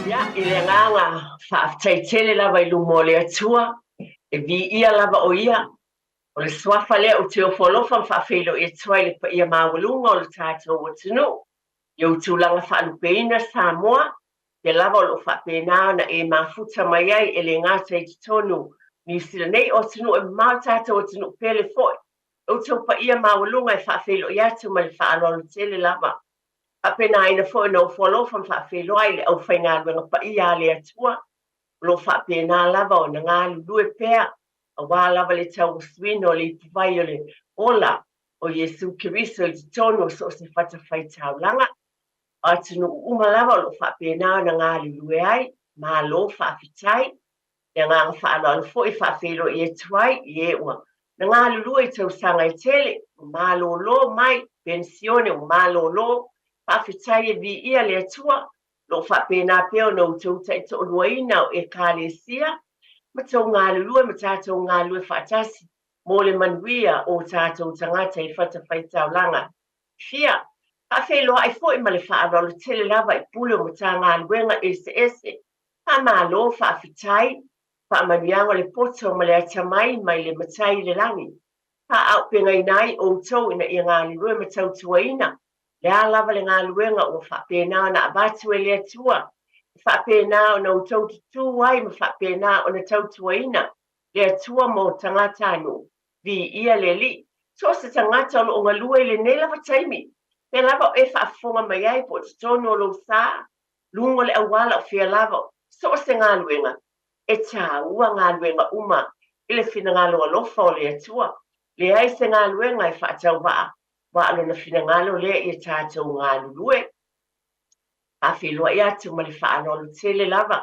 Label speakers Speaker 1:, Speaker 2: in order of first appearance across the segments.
Speaker 1: Ia, i le agaga faafetai tele lava i luma o le Atua, e viia lava o Ia. O le suafa lea ou te ofo alofa ma faafeiloai atu ai i le paia maualuga o le tatou atunuu i ou tulaga faalupeina Samoa, pea lava o lo o faapena ona e mafuta mai ai e le gata i totonu Niu Sila nei, o atunuu e mamao le tatou atunuu pele foi. E outou paia maualuga e faafeiloai atu ma le faaaloalo tele lava. Faapenaina foi ona ofo alofa ma faafeiloai i le aufaigaluega paia a le Atua, o lo o faapena lava ona galulue pea aua lava le tauasuina o le ipuvai o le ola o Iesu Keriso i totonu o so o se fatafaitaulaga. O atunuu uma lava o lo o faapena ona galulue ai. Malo faafetai. Le agaga faaaloalo foi e faafeiloai atu ai i e ua na galulue i tausaga e tele, ua malolo mai penisione, ua malolo. Faafetai e viia le Atua, o lo o faapena pea ona outou taitoaluaina o Ekalesia ma tou galulue ma tatou galulue faatasi mo le manuia o tatou tagata i fatafaitaulaga fia. Faafeiloai foi ma le faaaloalo tele lava i Pule o Matagaluega eseese. Faamalo, faafetai, faamanuiaga o le poto ma le atamai mai le Matai i le lagi. Faaaupegaina ai outou ina ia galulue ma tautuaina le a lava le galuega ua faapena ona avatu e le Atua, e faapena ona outou tutū ai ma faapena ona tautuaina le Atua mo tagatanuu. Viia le Alii. So o se tagata o lo o galue i lenei lava taimi, pea lava o e faafofoga mai ai po o totonu o lou sa, luga o le auala o fea lava, so o se galuega, e tāua galuega uma i le finagalo alofa o le Atua. Leai se galuega e faatauvaa aua o Lona finagalo lea ia tātou galulue. Faafeiloai atu ma le faaaloalo tele lava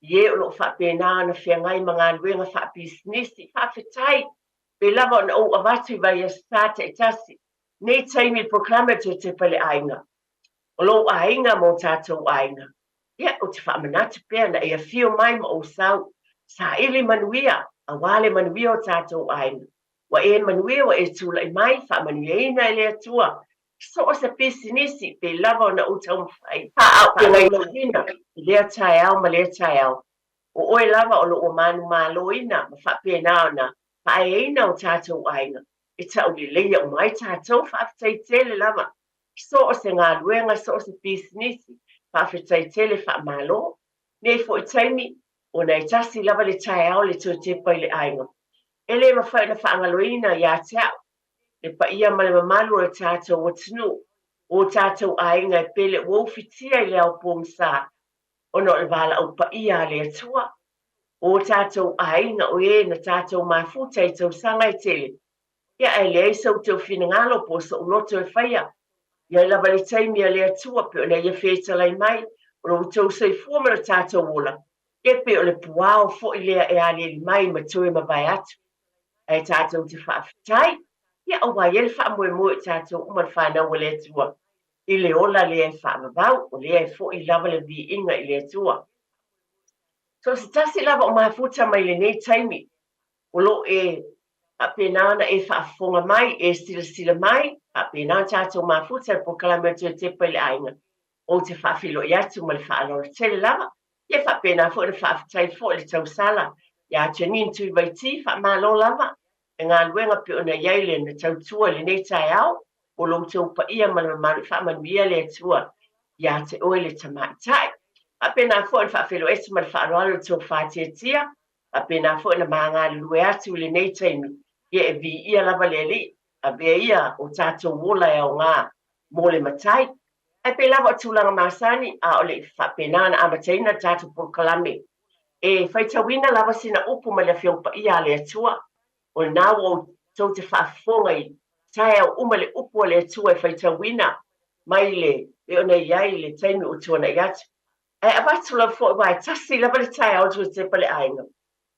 Speaker 1: i e o lo o faapena ona feagai ma galuega faapisinisi. Faafetai pei lava ona ou avatu i vaiaso sa taitasi nei taimi i le polokalame o le Toetepa i le Aiga. O lou aiga ma o tātou aiga. Ia, ou te faamanatu pea na e afio mai ma ou sau, saili manuia, aua le manuia o tātou aiga. Ua e manuia, ua e tulai mai, faamanuiaina e le Atua, so o se pisinisi, pei lava ona ou taumafai faaauuina i lea taeao ma lea taeao. O oe lava o lo o manumaloina ma faapena ona faaeaina o tātou aiga, e tauleleia uma ai tātou. Faafetai tele lava. So o se galuega, so o se pisinisi, faafetai tele, faamalo. Nei foi taimi, ona e tasi lava le taeao le toe tepa i le aiga. E le mafai ona faagaloina ia te au le paia ma le mamalu o le tatou atunuu, o tatou aiga e pele ua ufitia i le ao pogisa ona o le valaau paia a le Atua. O tatou aiga o e na tatou mafuta i tausaga e tele, Ia, ae leai sou teu finagalo po o sou loto e faia. I ai lava le taimi a le Atua pei ona Ia fetalai mai, o lo outou soifua ma lo tatou ola, ia pei o le puao foi lea e aliali mai ma toe mavae atu. Ae tatou te faafetai, ia aua e i ai le faamoemoe o tatou uma le fanau a le Atua i le ola lea e faavavau, o lea e foi lava le viiga i le Atua. So se tasi lava o mafuta mai lenei taimi, o lo o e faapena ona e faafofoga mai, e silasila mai, faapena ona tatou mafuta i le polokalame o Toetepa i le Aiga. Ou te faafeiloai atu ma le faaaloalo tele lava, ia faapena foi ona faafetai foi i le tausala ia Janine Tuivaiti, faamalo lava le galuega pei ona i ai le na tautua i lenei taeao, o lo outou paia ma le mamalu i faamanuia le Atua ia te oe le tamaitai. Faapena foi ona faafeiloai atu ma le faaaloalo i le tou faatiatia, Faapena foi ona ma galulue atu i lenei taimi, ia e viia lava le Alii, avea ia o tatou ola e aoga mo le Matai. Ae pei lava o tulaga masani, a o le i faapena ona amataina le tatou polokalame, e faitauina lava sina upu mai le Afioga Paia a le Atua, o lena ua outou te faafofoga i taeao uma le upu a le Atua e faitauina mai le pei ona i ai i le taimi ua tuanai atu. Ae avatu lava foi aua e tasi lava le taeao le Toetepa i le aiga.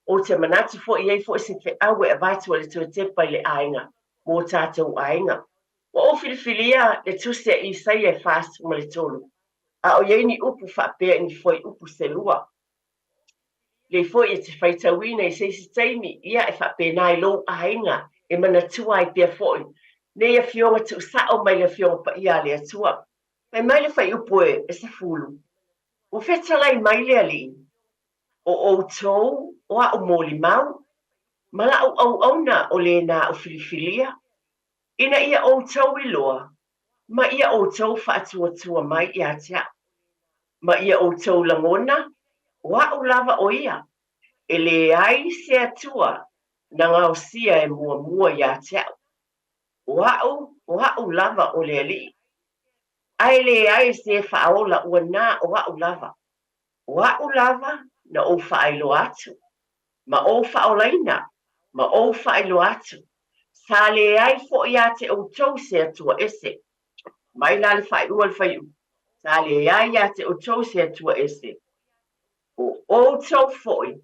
Speaker 1: Ou te manatu foi e i ai foi se feau e avatu e le Toetepa i le aiga mō tātou aiga. Ua ou filifilia le tusi a Isaia e 43, a o i ai ni upu faapea i ni fuaiupu se lua. Lei foi e te faitauina i se isi taimi, ia e faapena i lou aiga e manatua ai pea foi nei afioga tuusao mai le Afioga Paia a le Atua. Fai mai le fuaiupu e 10. Ua fetalai mai le Alii, O ʻoutou o aʻu molimau, ma laʻu ʻauʻauna o lēnā aʻu filifilia, ina ia ʻoutou iloa, ma ia ʻoutou faatuatua mai iā te aʻu. Ma ia ʻoutou lagona, ʻo aʻu lava ʻo ia, e leai se Atua na gaosia e muamua iā te aʻu. ʻO aʻu, ʻo aʻu lava ʻo le Aliʻi. A e leai se faaola ua nā ʻo aʻu lava. ʻO aʻu lava na ou faailoa atu, ma ou faaolaina, ma ou faailoa atu, sa leai foʻi iā te ʻoutou se Atua ese. Mai la le faaiuga o le faiupu, sa leai iā te ʻoutou se Atua ese. ʻO ʻoutou foʻi,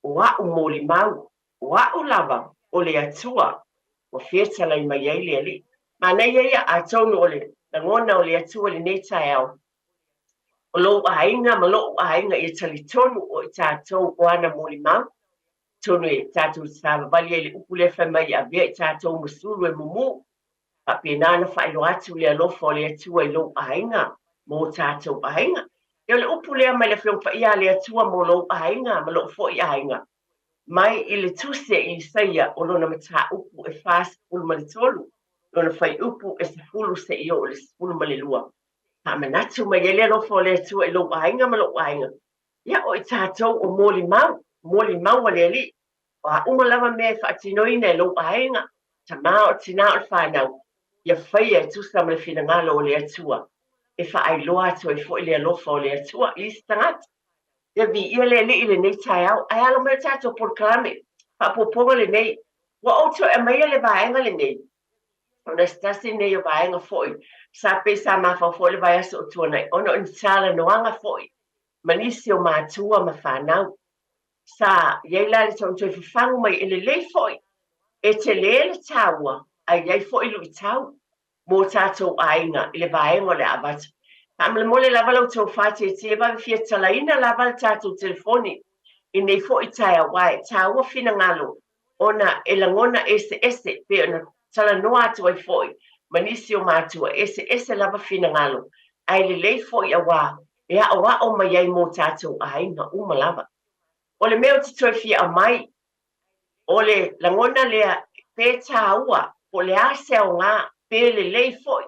Speaker 1: ʻo aʻu molimau, ʻo aʻu lava ʻo le Atua, ua fetalai mai ai le Alii. Manaia ia, atonu o le lagona o le Atua i lenei taeao, o lou aiga ma loʻu aiga ia talitonu o i tatou o ana molimau, atonu e tatou te savavali ai i le upu lea fai mai e avea i tatou ma sulu e mumu. Faapena ona faailoa atu le alofa o le Atua i lou aiga ma o tatou aiga. Ia o le upu lea mai le Afioga Paia a le Atua mo lou aiga ma loʻu foi aiga, mai i le tusi a Isaia o lona mataupu e 43, lona fuaiupu e 10 seia oo i le 12. Faamanatu mai ai le alofa o le Atua i lou aiga ma lou aiga. Ia, o i tatou o molimau, molimau a le Alii. O a uma lava mea e faatinoina e lou aiga, tamā o tinā o le whanau, ia whaia e tusa ma le finagalo o le Atua, e faailoa atu ai foi le alofa o le Atua i isi tagata. Ia viia le Alii i lenei taeao, ae alo mai le tatou polokalame faaopoopoga lenei. Ua ou toe aumaia le vaega lenei, ona se tasi lenei o vaega foi sa pei sa mafaufau foi le vaiaso o tuanai, ona o ni talanoaga foi ma nisi o matua ma fanau. Sa i ai la le tau toe fafagu mai e lelei foi, e tele le taua a i ai foi luitau mo tatou aiga i le vaega o le a avatu. Faamolemole lava la outou faateetee vave fia talaina lava le tatou telefoni i nei foi taeao aua e taua finagalo ona e lagona eseese pei ona talanoa atu ai foi ma nisi o matua, e eseese lava finagalo ae lelei foi auā e aʻoaʻo mai ai mō tatou aiga uma lava. O le mea ou te toe fia aumai, o le lagona lea pe tāua po o le a se aoga pe lelei foi,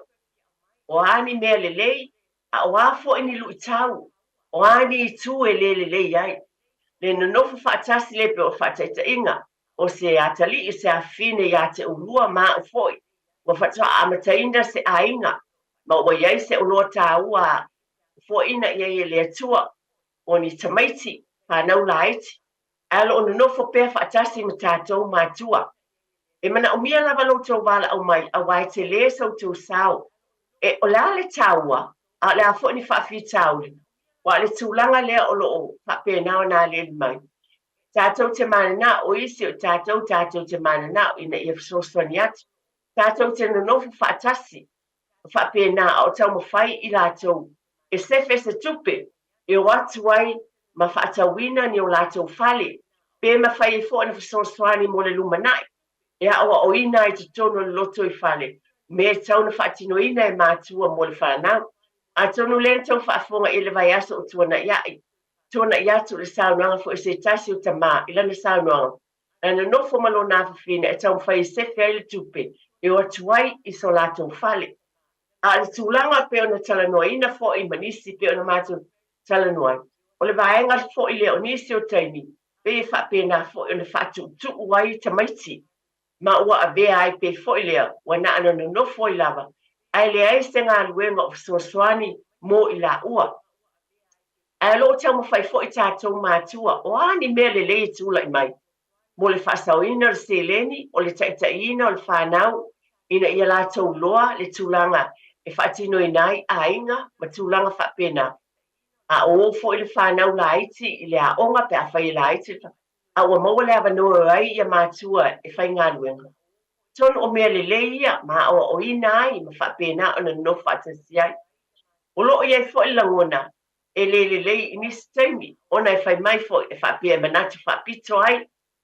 Speaker 1: o a ni mea lelei a o a foi ni luitau, o a ni itu e le lelei ai. Le nonofo faatasi lea pei o le faataitaiga o se atalii, se afafine iā te ʻolua ma aʻu foi, ua faatoa amataina se aiga ma ua i ai se oloa tāua a foaina i ai e le Atua o ni tamaiti fanau laiti, ae o lo o nonofo pea faatasi ma tatou matua. E manaomia lava lo outou valaau mai auā e tele so outou sao. E, o le a le taua, a o le a foi ni faafitauli, aua o le tulaga lea o lo o faapena ona aliali mai. Tatou te mananao, o isi o tatou, tatou te mananao ina ia fesoasoani atu. Tatou te nonofo faatasi, faapena, a o taumafai i latou e sefe se tupe e o atu ai ma faatauina ni o latou fale, pe mafai ai foi ona fesoasoani mo le lumanai e aʻoaʻoina ai totonu o le lotoifale mea e tatau ona faatinoina e matua mo le fanau. Atonu lea na tau faafofoga i le vaiaso o tuanai aʻe, tuanai atu i le saunoaga foi a se tasi o tamā i lana saunoaga, na nonofo ma lona afafine e taumafai e sefe ai le tupe e o atu ai i so latou fale. A o le tulaga pei ona talanoaina foi ma nisi pei ona matou talanoa ai, o le vaega foi lea o nisi o taimi pei e faapena foi ona faatuutuu ai tamaiti ma ua avea ai pei foi lea ua na ona nonofo ai lava ae leai se galuega o fesoasoani mo i laua. Ae o lo o taumafai foi tatou matua o a ni mea lelei e tulai mai mo le faasaoina o le seleni, o le taitaiina o le fanau ina ia latou loa le tulaga e faatinoina ai aiga ma tulaga faapena. A o o foi le fanau laiti i le aoga pe afai e laiti le a ua maua le avanoa e o ai ia matua e faigaluega. Atonu o mea lelei ia ma aoaoina ai ma faapena ona nonofo faatasi ai. O lo o i ai foi le lagona e le lelei i nisi taimi, ona e fai mai foi e faapea e manatu faapito ai,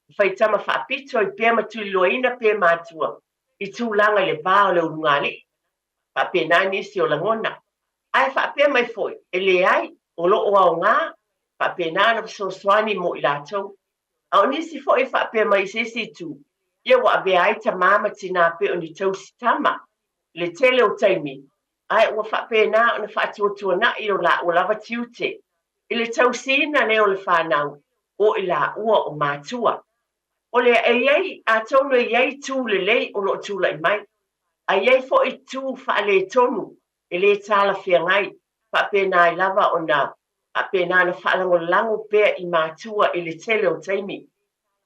Speaker 1: e fai tama faapito ai pea ma tuliloaina pea matua i tulaga i le va o le ulugalii. Faapena nisi o lagona. Ae faapea mai foi, e leai. O lo o aoga faapena ona fesoasoani mo i latou. A o nisi foi e faapea mai i se isi itu, ia ua avea ai tamā ma tinā pei o ni tausi tama i le tele o taimi, ae ua faapena ona faatuatuana'i o laua lava tiute i le tausiina lea o le fanau o i laua o matua. O le e i ai, atonu e i ai itu lelei o lo o tulai mai, ae i ai foi itu faaletonu e le talafeagai, faapena ai lava ona faapena ona faalagolago pea i matua i le tele o taimi,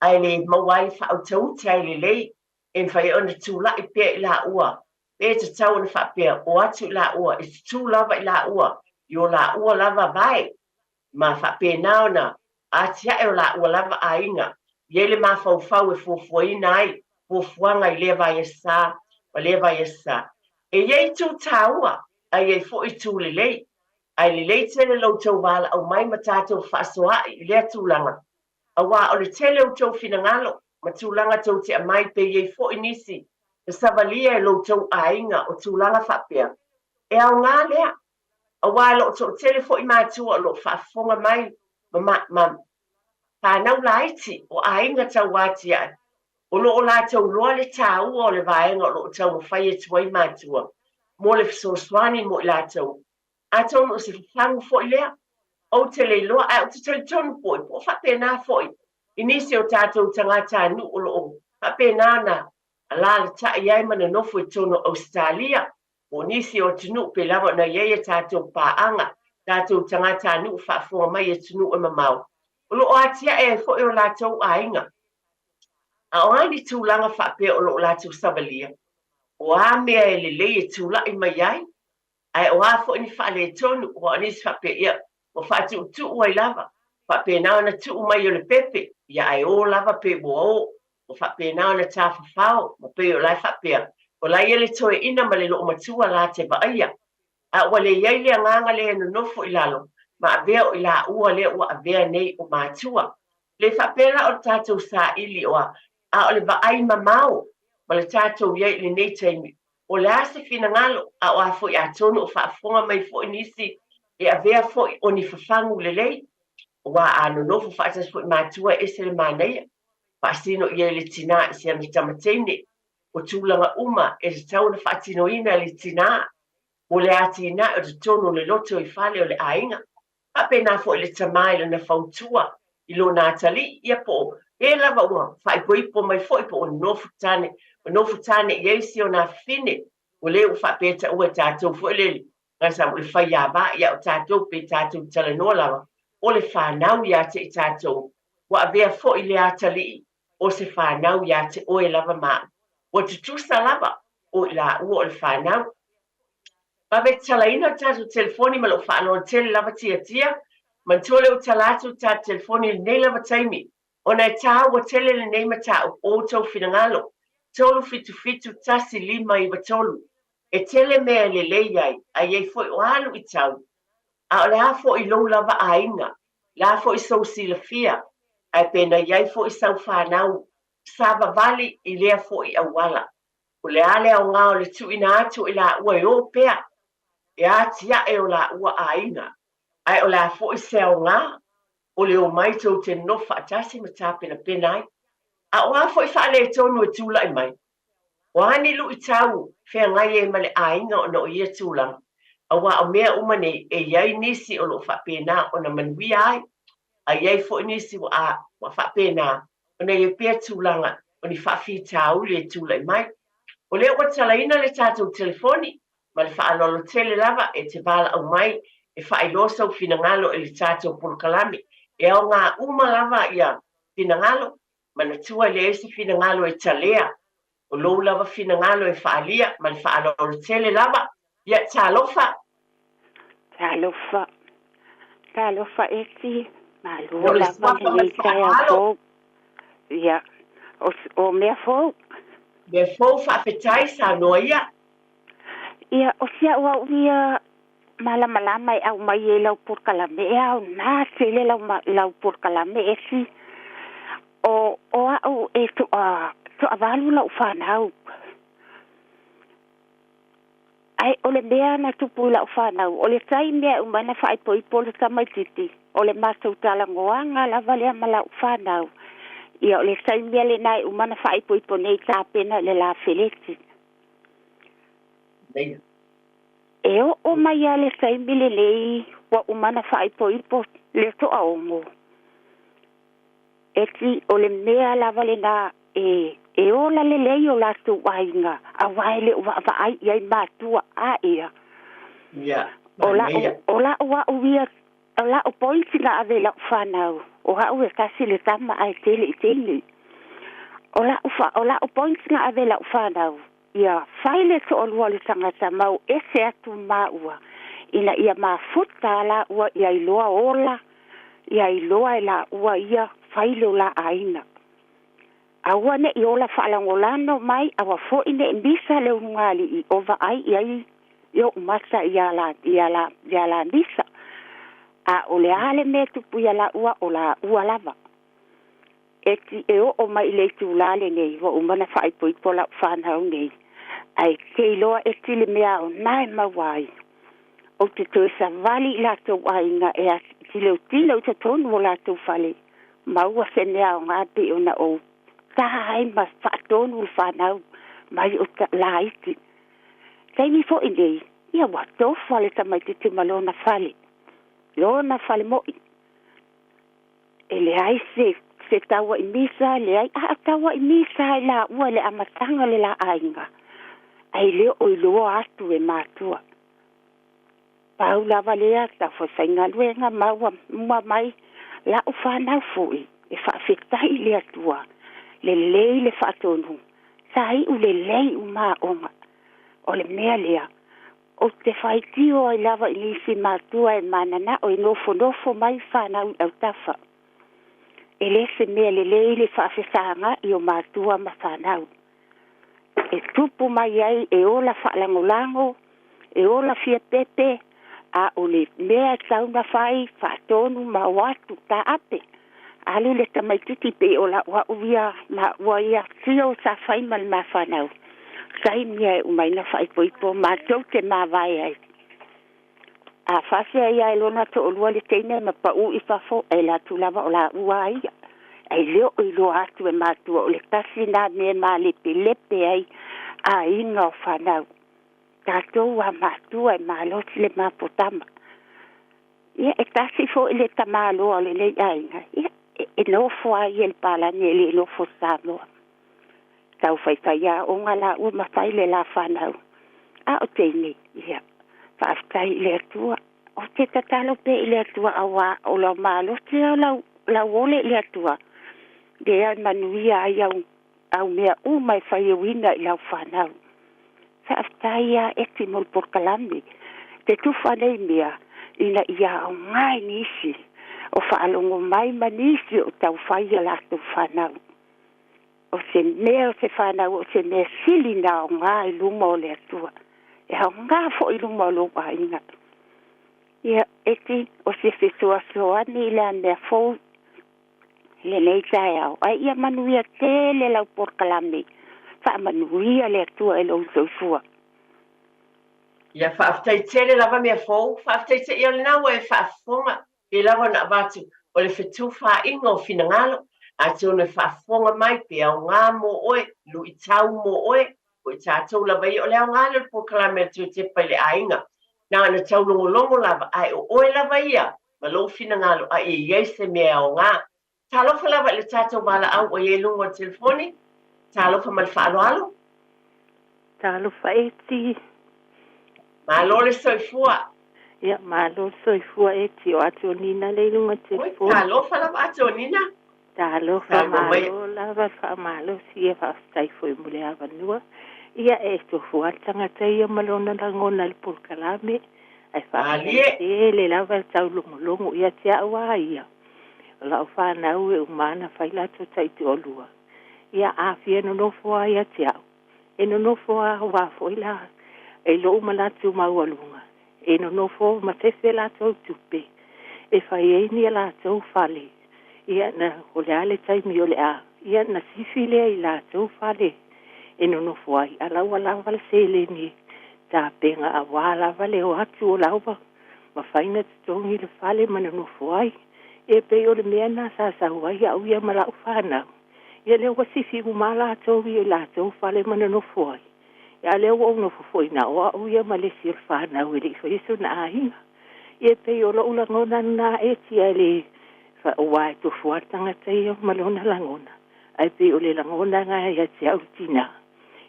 Speaker 1: ae le maua ai le faautauta ai lelei e mafai ai ona tulai pea i laua, pe tatau ona faapea, o atu i laua, e tutū lava i laua i o laua lava vae, ma faapena ona atiae o laua lava aiga, i ai le mafaufau e fuafuaina ai fuafuaga i lea vaiaso sa ma lea vaiaso sa. E i ai itu taua, ae i ai foi itu lelei. Ae lelei tele lo outou valaau mai ma tatou fefaasoaai i lea tulaga, aua o le tele o outou finagalo ma tulaga tou te aumai pe i ai foi nisi na savalia e lo outou aiga o tulaga faapea, e aoga lea, aua e lo o toatele foi matua o lo o faafofoga mai ma, ma fanau laiti o aiga tauatiae o lo o latou iloa le taua o le vaega o lo o taumafai atu ai matua mo le fesoasoani mo i latou. Atonu o se fafagu foi lea, ou te le iloa, ae ou te talitonu foi, po o faapena foi i nisi o tatou tagatanuu o lo o faapena ona alaalatai ai ma nonofo i totonu o Ausetalia, po o nisi o atunuu pei lava ona i ai a tatou paaga, tatou tagatanuu faafofoga mai i atunuu e mamao, o lo o atiae ai foi o latou aiga. A o a ni tulaga faapea o lo o latou savalia, o a mea e lelei e tulai mai ai, ae o a foi ni faaletonu, aua o nisi faapea, ia, ua faatuutuu ai lava, faapena ona tuu mai o le pepe, ia ae o lava pe ua o, ua faapena ona tafafao, ma pei o la e faapea, o la e i ai le toeaina ma le loomatua la te vaaia. A ua le i ai le agaga lea e nonofo i lalo ma avea o i laua lea ua avea nei o matua. Le faapea la o le tatou saili o a, a o le vaai mamao ma le tatou i ai i lenei taimi, o le a se finagalo, a o a foi atonu o faafofoga mai foi nisi e avea foi o ni fafagu lelei, aua a nonofo faatasi foi matua e ese le manaia, faasino i ai le tinā i si ana tama teine, o tulaga uma e tatau ona faatinoina e le tinā mo le atinae o totonu o le loto i fale o le aiga. Faapena foi le tama i lana fautua i lona atalii, ia po o e lava ua faaipoipo mai foi po ua nofo tane, ua nofo tane i ai si ona afafine, ua le ua faapea taua e tatou foi le gasa o le faiava, ia o tatou pe tatou talanoa lava, o le fanau ia te i tatou, ua avea foi le atalii o se fanau ia te oe lava ma au. Ua tutusa lava o i laua o le fanau. Vave tatalaina le tatou telefoni ma lou faaaloalo tele lava Tiatia. Manatua lea ua tala atu le tatou telefoni i lenei lava taimi ona e tāua tele lenei mataupu o outou finagalo. 377 1593. E tele mea e lelei ai, a i ai foi o a luitau, a o le a foi lou lava aiga, le a foi sou silafia, ae pe na i ai foi sau fanau savavali i lea foi auala. O le a le aoga o le tuuina atu o i laua e o pea e atiae o laua aiga, ae o le a foi se aoga o le omai tou te nonofo faatasi ma tapenapena ai? A o a foi faaletonu e tulai mai? O a ni luitau feagai ai ma le aiga ona o ia tulaga? Aua o mea uma nei e i ai nisi o lo o faapena ona manuia ai, a i ai foi nisi ua ua faapena ona i ai pea tulaga o ni faafitauli e tulai mai. O lea ua talaina le tatou telefoni ma le faaaloalo tele lava e te valaau mai e faailoa sou finagalo i le tatou polokalame. E aoga uma lava ia finagalo, manatua e leai se finagalo e talea, o lou lava finagalo e faaalia ma le faaaloalo tele lava. Ia, talofa!
Speaker 2: Talofa. Talofa Eti, malo lava lenei taeao fou. Ia, o, o mea fou.
Speaker 1: Mea fou, faafetai, saunoa ia.
Speaker 2: Ia, o si au au ia malamalama e aumai ai lau polokalame, e aoga tele lau, lau polokalame Eti. O, o au e toa, toavalu lau fanau. Ae o le mea na tupu i la'u fanau, o le taimi e uma ai na faaipoipo le tamaititi, o le matou talanoaga lava lea ma la'u fanau. Ia o le taimi lenā e uma na faaipoipo nei tapena i le la feleti. E oo mai a le taimi lenei ua uma na faaipoipo le toaono. Eti o le mea lava lenā e e ola lelei o latou aiga, auā e le o vaavaai i ai matua a ea. O la'u o la'u a'u ia o la'u pointi na ave i la'u fanau, o a'u e tasi le tama ae tele i teine. O la'u fa o la'u pointi na ave i la'u fanau, ia fai le toalua o le tagata ma o ese atu maua, ina ia mafuta laua ia iloa ola, ia iloa e laua ia fai le o la aiga. Aua ne'i ola faalagolano mai, aua fo'i ne'i misa le ulugalii o vaai i ai i o'u mata ia la ia la ia la misa. A o le a le mea tupu ia laua o laua lava. E ti e oo mai i le itulā lenei ua uma ona faaipoipo la'u fanau nei, ae te iloa e ti le mea aoga e maua ai. Ou te toe savali i latou aiga e tilotilo i totonu o latou fale, maua se mea aoga pei ona ou ta ai ma faatonu le fanau mai o laiti. Taimi fo'i nei, ia ua tofa le tamaititi ma lona fale, lona fale mo'i. E leai se se taua i misa, leai a taua i misa i laua i le amataga o le la aiga, ae le o iloa atu e matua. Pau lava lea taufaifaigaluega maua uma mai la'u fanau fo'i e faafetai i le Atua, lelei le faatonu, sa i'u lelei uma aoga. O le mea lea ou te faitio ai lava i nisi matua e manana'o e nofonofo mai fanau i autafa. E lē se mea lelei le faafesaga'i o matua ma fanau. E tupu mai ai e ola faalagolago, e ola fiapepe, a o le mea e tau na fai faatonu ma o atu taape. Alu le tamaititi pei o la'u a'u ia maua ia tio sa fai ma le mafanau. Taimi e uma ai na faaipoipo matou te mavae ai. A faafea ia e lona to'alua le teine ma pa'u i fafo, e latu lava o laua ai ia. Ae le o iloa atu e matua o le tasi nā mea malepelepe ai aiga o fanau. Tatou a matua e malosi le maputama. Ia e tasi fo'i le tamāloa o lenei aiga, ia e nofo a ia i le palagi e le nofo Samoa. Tau faifai aoga laua ma fai le la fanau. A o teine, ia, faafetai i le Atua. Ou te tatalo pea i le Atua auā o lau malosi o lau lau ole i le Atua, lea e manuia ai au au mea uma e faiauina i lau fanau. Faafetai a eti mo le polokalame te tufa nei mea ina ia aoga i nisi o faalogo mai ma nisi o taufai a latou fanau. O se mea o se fanau o se mea sili na aoga i luma o le Atua. E aoga fo'i i luma o lou aiga. Ia, eti o se fesoasoani i lea mea fou lenei taeao. Ae ia manuia tele lau polokalame. Faamanuia le Atua i lou soifua.
Speaker 1: Ia, faafetai tele lava mea fou. Faafetai te ia lena ua e faafofoga. Pei lava ona avatu o le fetufaaiga o finagalo, atonu e faafofoga mai pe aoga mo oe, luitau mo oe, o i tatou lava ia o le aoga lea o le polokalame a le Toetepa i le aiga. Na ona taulogologo lava, ae o oe lava ia ma lou finagalo a ia i ai se mea e aoga. Talofa lava i le tatou valaau ua i ai i luga o le telefoni. Talofa ma le faaaloalo.
Speaker 3: Talofa Eti.
Speaker 1: Malo le soifua.
Speaker 3: Ia, malo le soifua Eti, o Atonina lea i luga o le telefoni.
Speaker 1: Oi, talofa lava Atonina.
Speaker 3: Talofa, malo lava le faamalosi, ia faafetai foi mo le avanoa. Ia, e tofu lava le tagata ia ma lona lagona i le polokalame, ae faafetai tele lava le taulogologo ia te au lava ia. O lau fanau e uma lava ona fai latou taitoalua, ia a fia nonofo lava ia te au, e nonofo lava aua foi la i lou manatu maualuga, e nonofo ma fefe latou tupe e fai ai ni a latou fale. Ia na o le a le taimi o le a, ia na sifi lea i latou fale e nonofo ai, a la ua lava le seleni. tapega auā lava le o atu o la ua mafai ona totogi le fale ma nonofo ai. E pei o le mea lena sa sau ai a'u ia ma la'u fanau, ia lea ua sifi uma lava latou ia i latou fale ma nonofo ai, a o lea ua ou nofo foi na o a'u ia ma le isi o le fanau e le i faia sona aiga. Ia e pei o lo'u lagona lena e tia le auā e tofu lava le tagata ia ma lona lagona, ae pei o le lagona lena ia te a'u le tinā,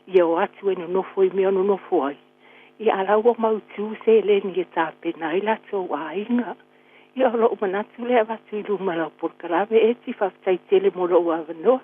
Speaker 3: ia o atu e nonofo i mea o nonofo ai, ia a la ua mautū seleni e tapena ai latou aiga. Ia o lo'u manatu lea avatu i luma lau polokalame eti faafetai tele mo lo'u avanoa.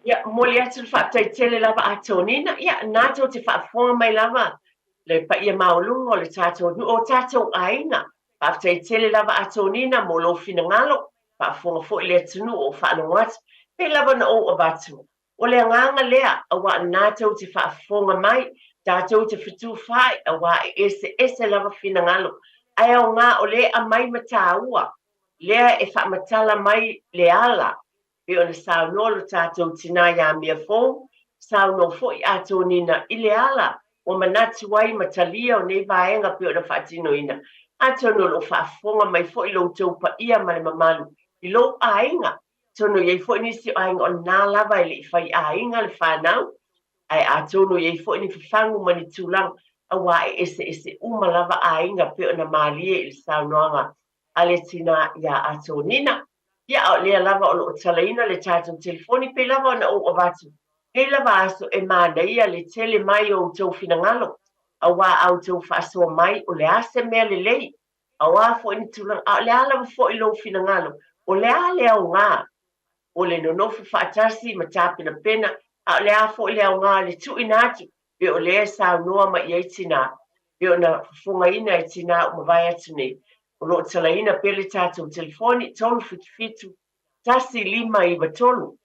Speaker 1: Ia, momoli atu le faafetai tele lava Atonina. Ia, na tou te faafofoga mai lava le paia maualuga o le tatou nuu, o tatou aiga. Faafetai tele lava Atonina mo lou finagalo, faafofoga foi le atunuu o faalogo atu. Pei lava ona ou avatu, o le agaga lea, auā na tou te faafofoga mai, tatou te fetufaai, auā e eseese lava finagalo. Ae aoga o lea e aumai ma taua, lea e faamatala mai le ala, pei ona saunoa lo tatou tinā iā Meafou, saunoa foi Atonina i le ala ua manatu ai ma talia o nei vaega pei ona faatinoina. Atonu o lo o faafofoga mai foi lo outou paia ma le mamalu i lou aiga. Atonu e i ai foi nisi o aiga o lena lava e le i fai aiga le fanau, ae atonu e i ai foi ni fafagu ma ni tulaga, auā e eseese uma lava aiga pei ona malie i le saunoaga a le tinā iā Atonina. Ia, a o lea lava o lo o talaina le tatou telefoni, pei lava ona ou avatu, nei lava aso e manaia le tele mai o outou finagalo, auā a outou faasoa mai o le a se mea lelei, a o a foi ni tulaga, a o le a lava foi lou finagalo, o le a le aoga o le nonofo faatasi ma tapenapena, a o le a foi le aoga o le tuuina atu, pei o lea e saunoa mai i ai tinā, pei ona fofogaina e tinā ua mavae atu nei, o lo o talaina pea le tatou telefoni, 377 1593.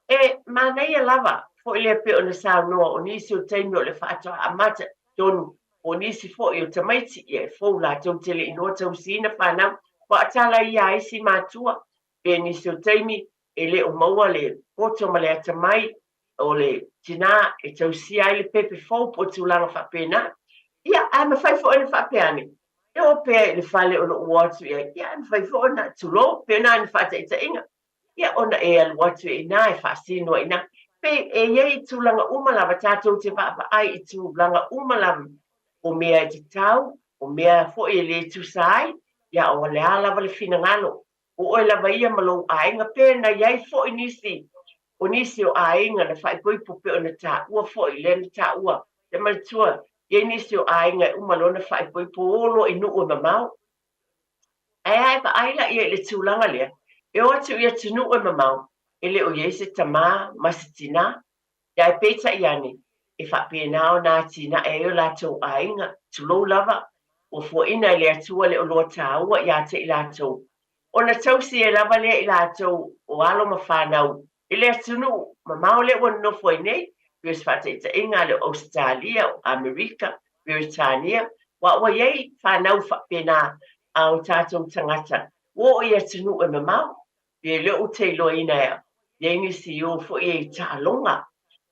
Speaker 1: E manaia lava foi lea pei ona saunoa o nisi o taimi o le faatoa amata tonu o nisi foi o tamaiti, ia e fou latou te le i iloa tausiina fanau, ua tala ia a isi matua, pe nisi o taimi e le o maua le poto ma le atamai o le tinā e tausia ai le pepe fou po o tulaga faapena. Ia, ae mafai foi ona faapea ane, e o pea i le fale o lo o atu i ai, ia, ae mafai foi ona, tulou, pe na ni faataitaiga, ia ona e alu atu i ina e faasino ai ina. Pe e i ai tulaga uma lava, tatou te vaavaai i tulaga uma lava, o mea e tatau, o mea foi e le tusa ai, ia o le a lava le finagalo, o oe lava ia ma lou aiga, pe na i ai foi nisi o nisi o aiga na faaipoipo pei ona taua foi, lea na taua, te manatua, i ai nisi o aiga e uma loa ona faaipoipo o loa i nuu e mamao. Ae a e vaai la ia i le tulaga lea, e o atu i atunuu e mamao, e le o i ai se tamā ma se tinā, ae peitai ane, e faapena ona atinae ai o latou aiga, tulou lava, ua fuaina e le Atua le oloa taua iā te i latou. Ona tausi ai lava lea i latou o alo ma fanau i le atunuu mamao lea ua nonofo ai nei, pei o se faataitaiga a le o Ausetalia, o Amerika, Beretania, aua ua i ai fanau faapena a o tatou tagata ua oo i atunuu e mamao. Pe lea ou te iloaina e au, i ai nisi i o foi e i taaloga,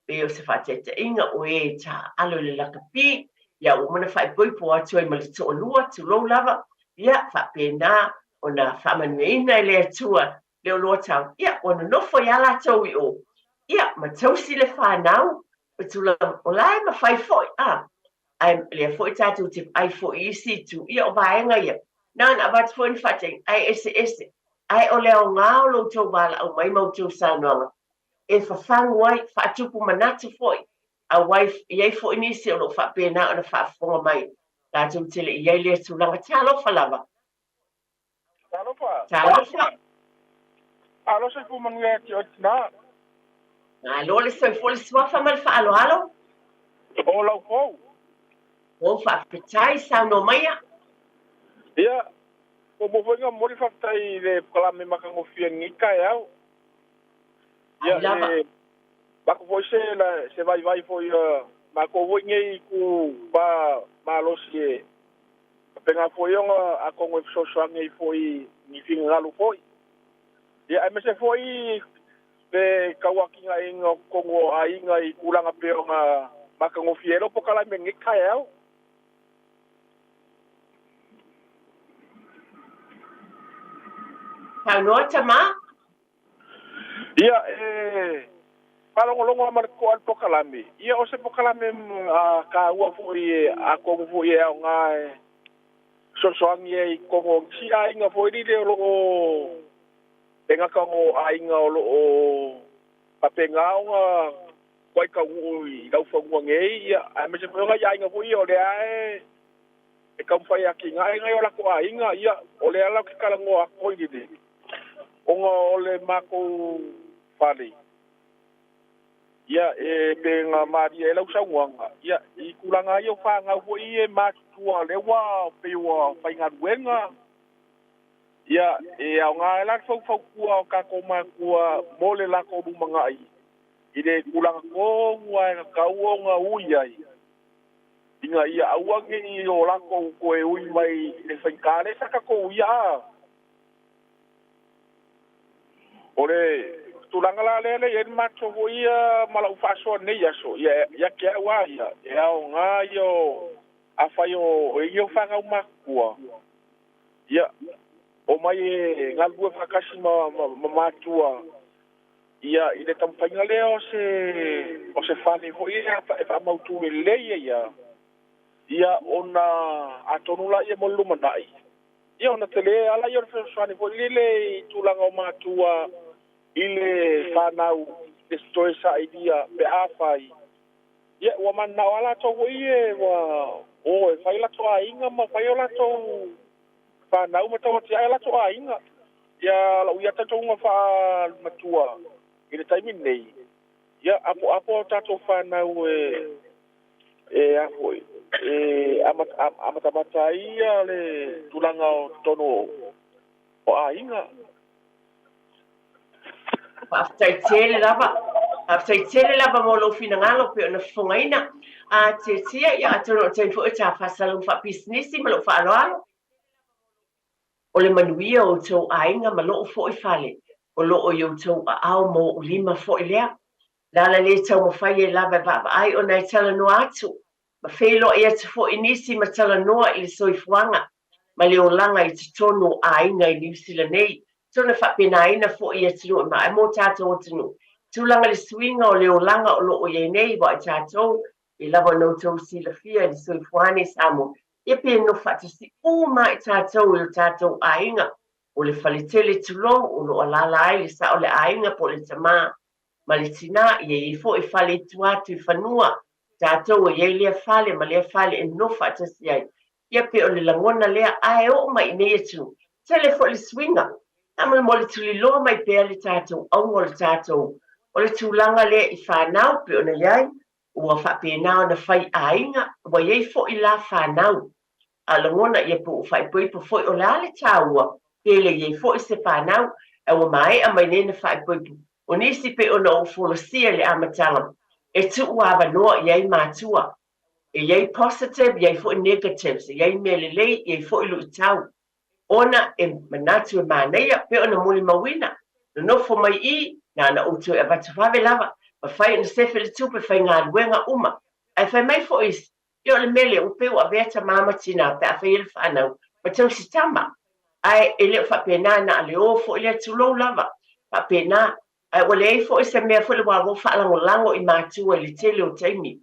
Speaker 1: pe o se faataitaiga o e i taaalo i le lakapi, ia ua uma ona faaipoipo atu ai ma le toalua, tulou lava, ia faapena ona faamanuiaina e le Atua le oloa tau, ia ua nonofo ai lava latou i o, ia ma tausi le fanau, o tulaga, o la e mafai foi, a, ae lea foi tatou te vaai foi i isi itu, ia o vaega ia, na ona avatu foi ni faataitaiga, ae eseese. Ae o le aoga o lo outou valaau mai ma outou saunoaga, e fafagu ai, faatupu manatu foi, aua e i ai foi nisi o lo o faapena ona faafofoga mai, latou te le i ai lea tulaga. Talofa lava.
Speaker 4: Talofa.
Speaker 1: Talofa.
Speaker 4: Alo soifua manuia ia te oe tinā.
Speaker 1: Malo le soifua le suafa ma le faaaloalo.
Speaker 4: O lau fou.
Speaker 1: O faafetai saunoa maia.
Speaker 4: Ia, ua maua foi nga momoli faafetai i le polokalame matagofie i lenei taeao. Ia, e avatu foi se se vaivai foi a matou foi nei itu pa malosi e faapena foi ona atonu e fesoasoani ai foi i ni finagalo foi. Ia, aemaise foi le tauatinaeina o totonu o aiga i tulaga pei ona Matagofie ai lau polokalame i lenei taeao.
Speaker 1: Saunoa tama.
Speaker 4: Ia, e faalogologo lava ma le totoa i le polokalame. Ia, o se polokalame taua foi atonu foi e aoga e fesoasoani ai i totonu o nisi aiga foi lele o lo o e gata ona o aiga o lo o faapena ona toai taunuu i laufanua nei, ia, aemaise foi o nai aiga foi ia o lea e taumafai e atinae nai o latou aiga. Ia, o lea la ou te talanoa atu foi lele, ona o le matou fale, ia, e pei ona malie ai lau saunoaga, ia, i tulaga ia o fanau foi ia e matutua lea ua pei ua faigaluega, ia, e aoga ai la le faufautua o tatou matua mo le latou lumanai i le tulaga tonu lava e tatau ona ui ai, ina ia aua ne i o latou toe ui mai i le faigata lea sa tatou uia. A o le tulaga la lea e i ai le matou foi ia ma lau faasoa i lenei aso, ia, ia te au lava ia, e aoga ia o, afai o ia o fanau matutua, ia, omai e galulue faatasi ma, ma, ma matua, ia, i le taumafaiga lea o se, o se fale foi e, e faamautu lelei ai ia, ia, ona atonu laia mo le lumanai, ia, ona tele lava laia o le fesoasoani foi lele i tulaga o matua i le fanau i le toe sailia pe afai, ia, ua mananao lava latou foi ia ua o e fai o latou aiga ma fai o latou fanau ma tau atiae o latou aiga. Ia, lau ia talitonuga faamatua i le taimi lenei, ia, apoapo a tatou fanau e, e a foi, e amatamata ai le tulaga o totonu o aiga.
Speaker 1: Faafetai tele lava. Faafetai tele lava mo lou finagalo pei ona fofogaina. A tietia, ia atonu o le taimi foi o ta faasalaga faapisinisi ma lou faaaloalo. O le manuia o outou aiga ma lou foi fale, o lo o i outou aao ma ou lima foi lea. O le ala lea e taumafai ai lava e vaavaai ona e talanoa atu ma feiloai atu foi nisi ma talanoa i le soifuaga ma le olaga i totonu o aiga i Niu Sila nei, tona faapenaina foi i atunuu e maea mo tatou atunuu. Tulaga le suiga o le olaga o lo o i ai nei aua o tatou e lava ona outou silafia i le soifuaga nei Samoa, ia pe nofo faatasi uma ai tatou i o tatou aiga, o le faletele tulou o lo o alaala ai le sao o le aiga po o le tamā ma le tinā, ia i ai foi fale i tua atu i fanua, tatou e i ai lea fale ma lea fale e nofo faatasi ai. Ia pei o le lagona lea, ae oo mai i nei atunuu, tele foi le suiga. Faamolemole tuliloa mai pea le tatou auga o le tatou, o le tulaga lea i fanau pei ona i ai, ua faapena ona fai aiga, ua i ai foi la fanau. A lagona ia po ua faaipoipo foi, o le a le taua, pe le i ai foi se fanau, ae ua maea mai nei ona faaipoipo. O nisi pei ona ou folasia i le amataga, e tuu avanoa i ai matua. E i ai positive, e i ai foi negatives, e i ai mea lelei, e i ai foi luitau. Ona e manatu e manaia, pei ona molimauina, nonofo mai i, na ona ou toe avatu vave lava, mafai ona sefe le tupe, faigaluega uma. Ae fai mai foi isi, Ia o le mea lea, ua pei ua avea tama ma tina pe a fai ai le fanau ma tausi tama. Ae e le o faapena, na o le o foi lea, tulou lava, faapena. Ae ua leai foi se mea foi lea ua ua faalagolago i matua i le tele o taimi.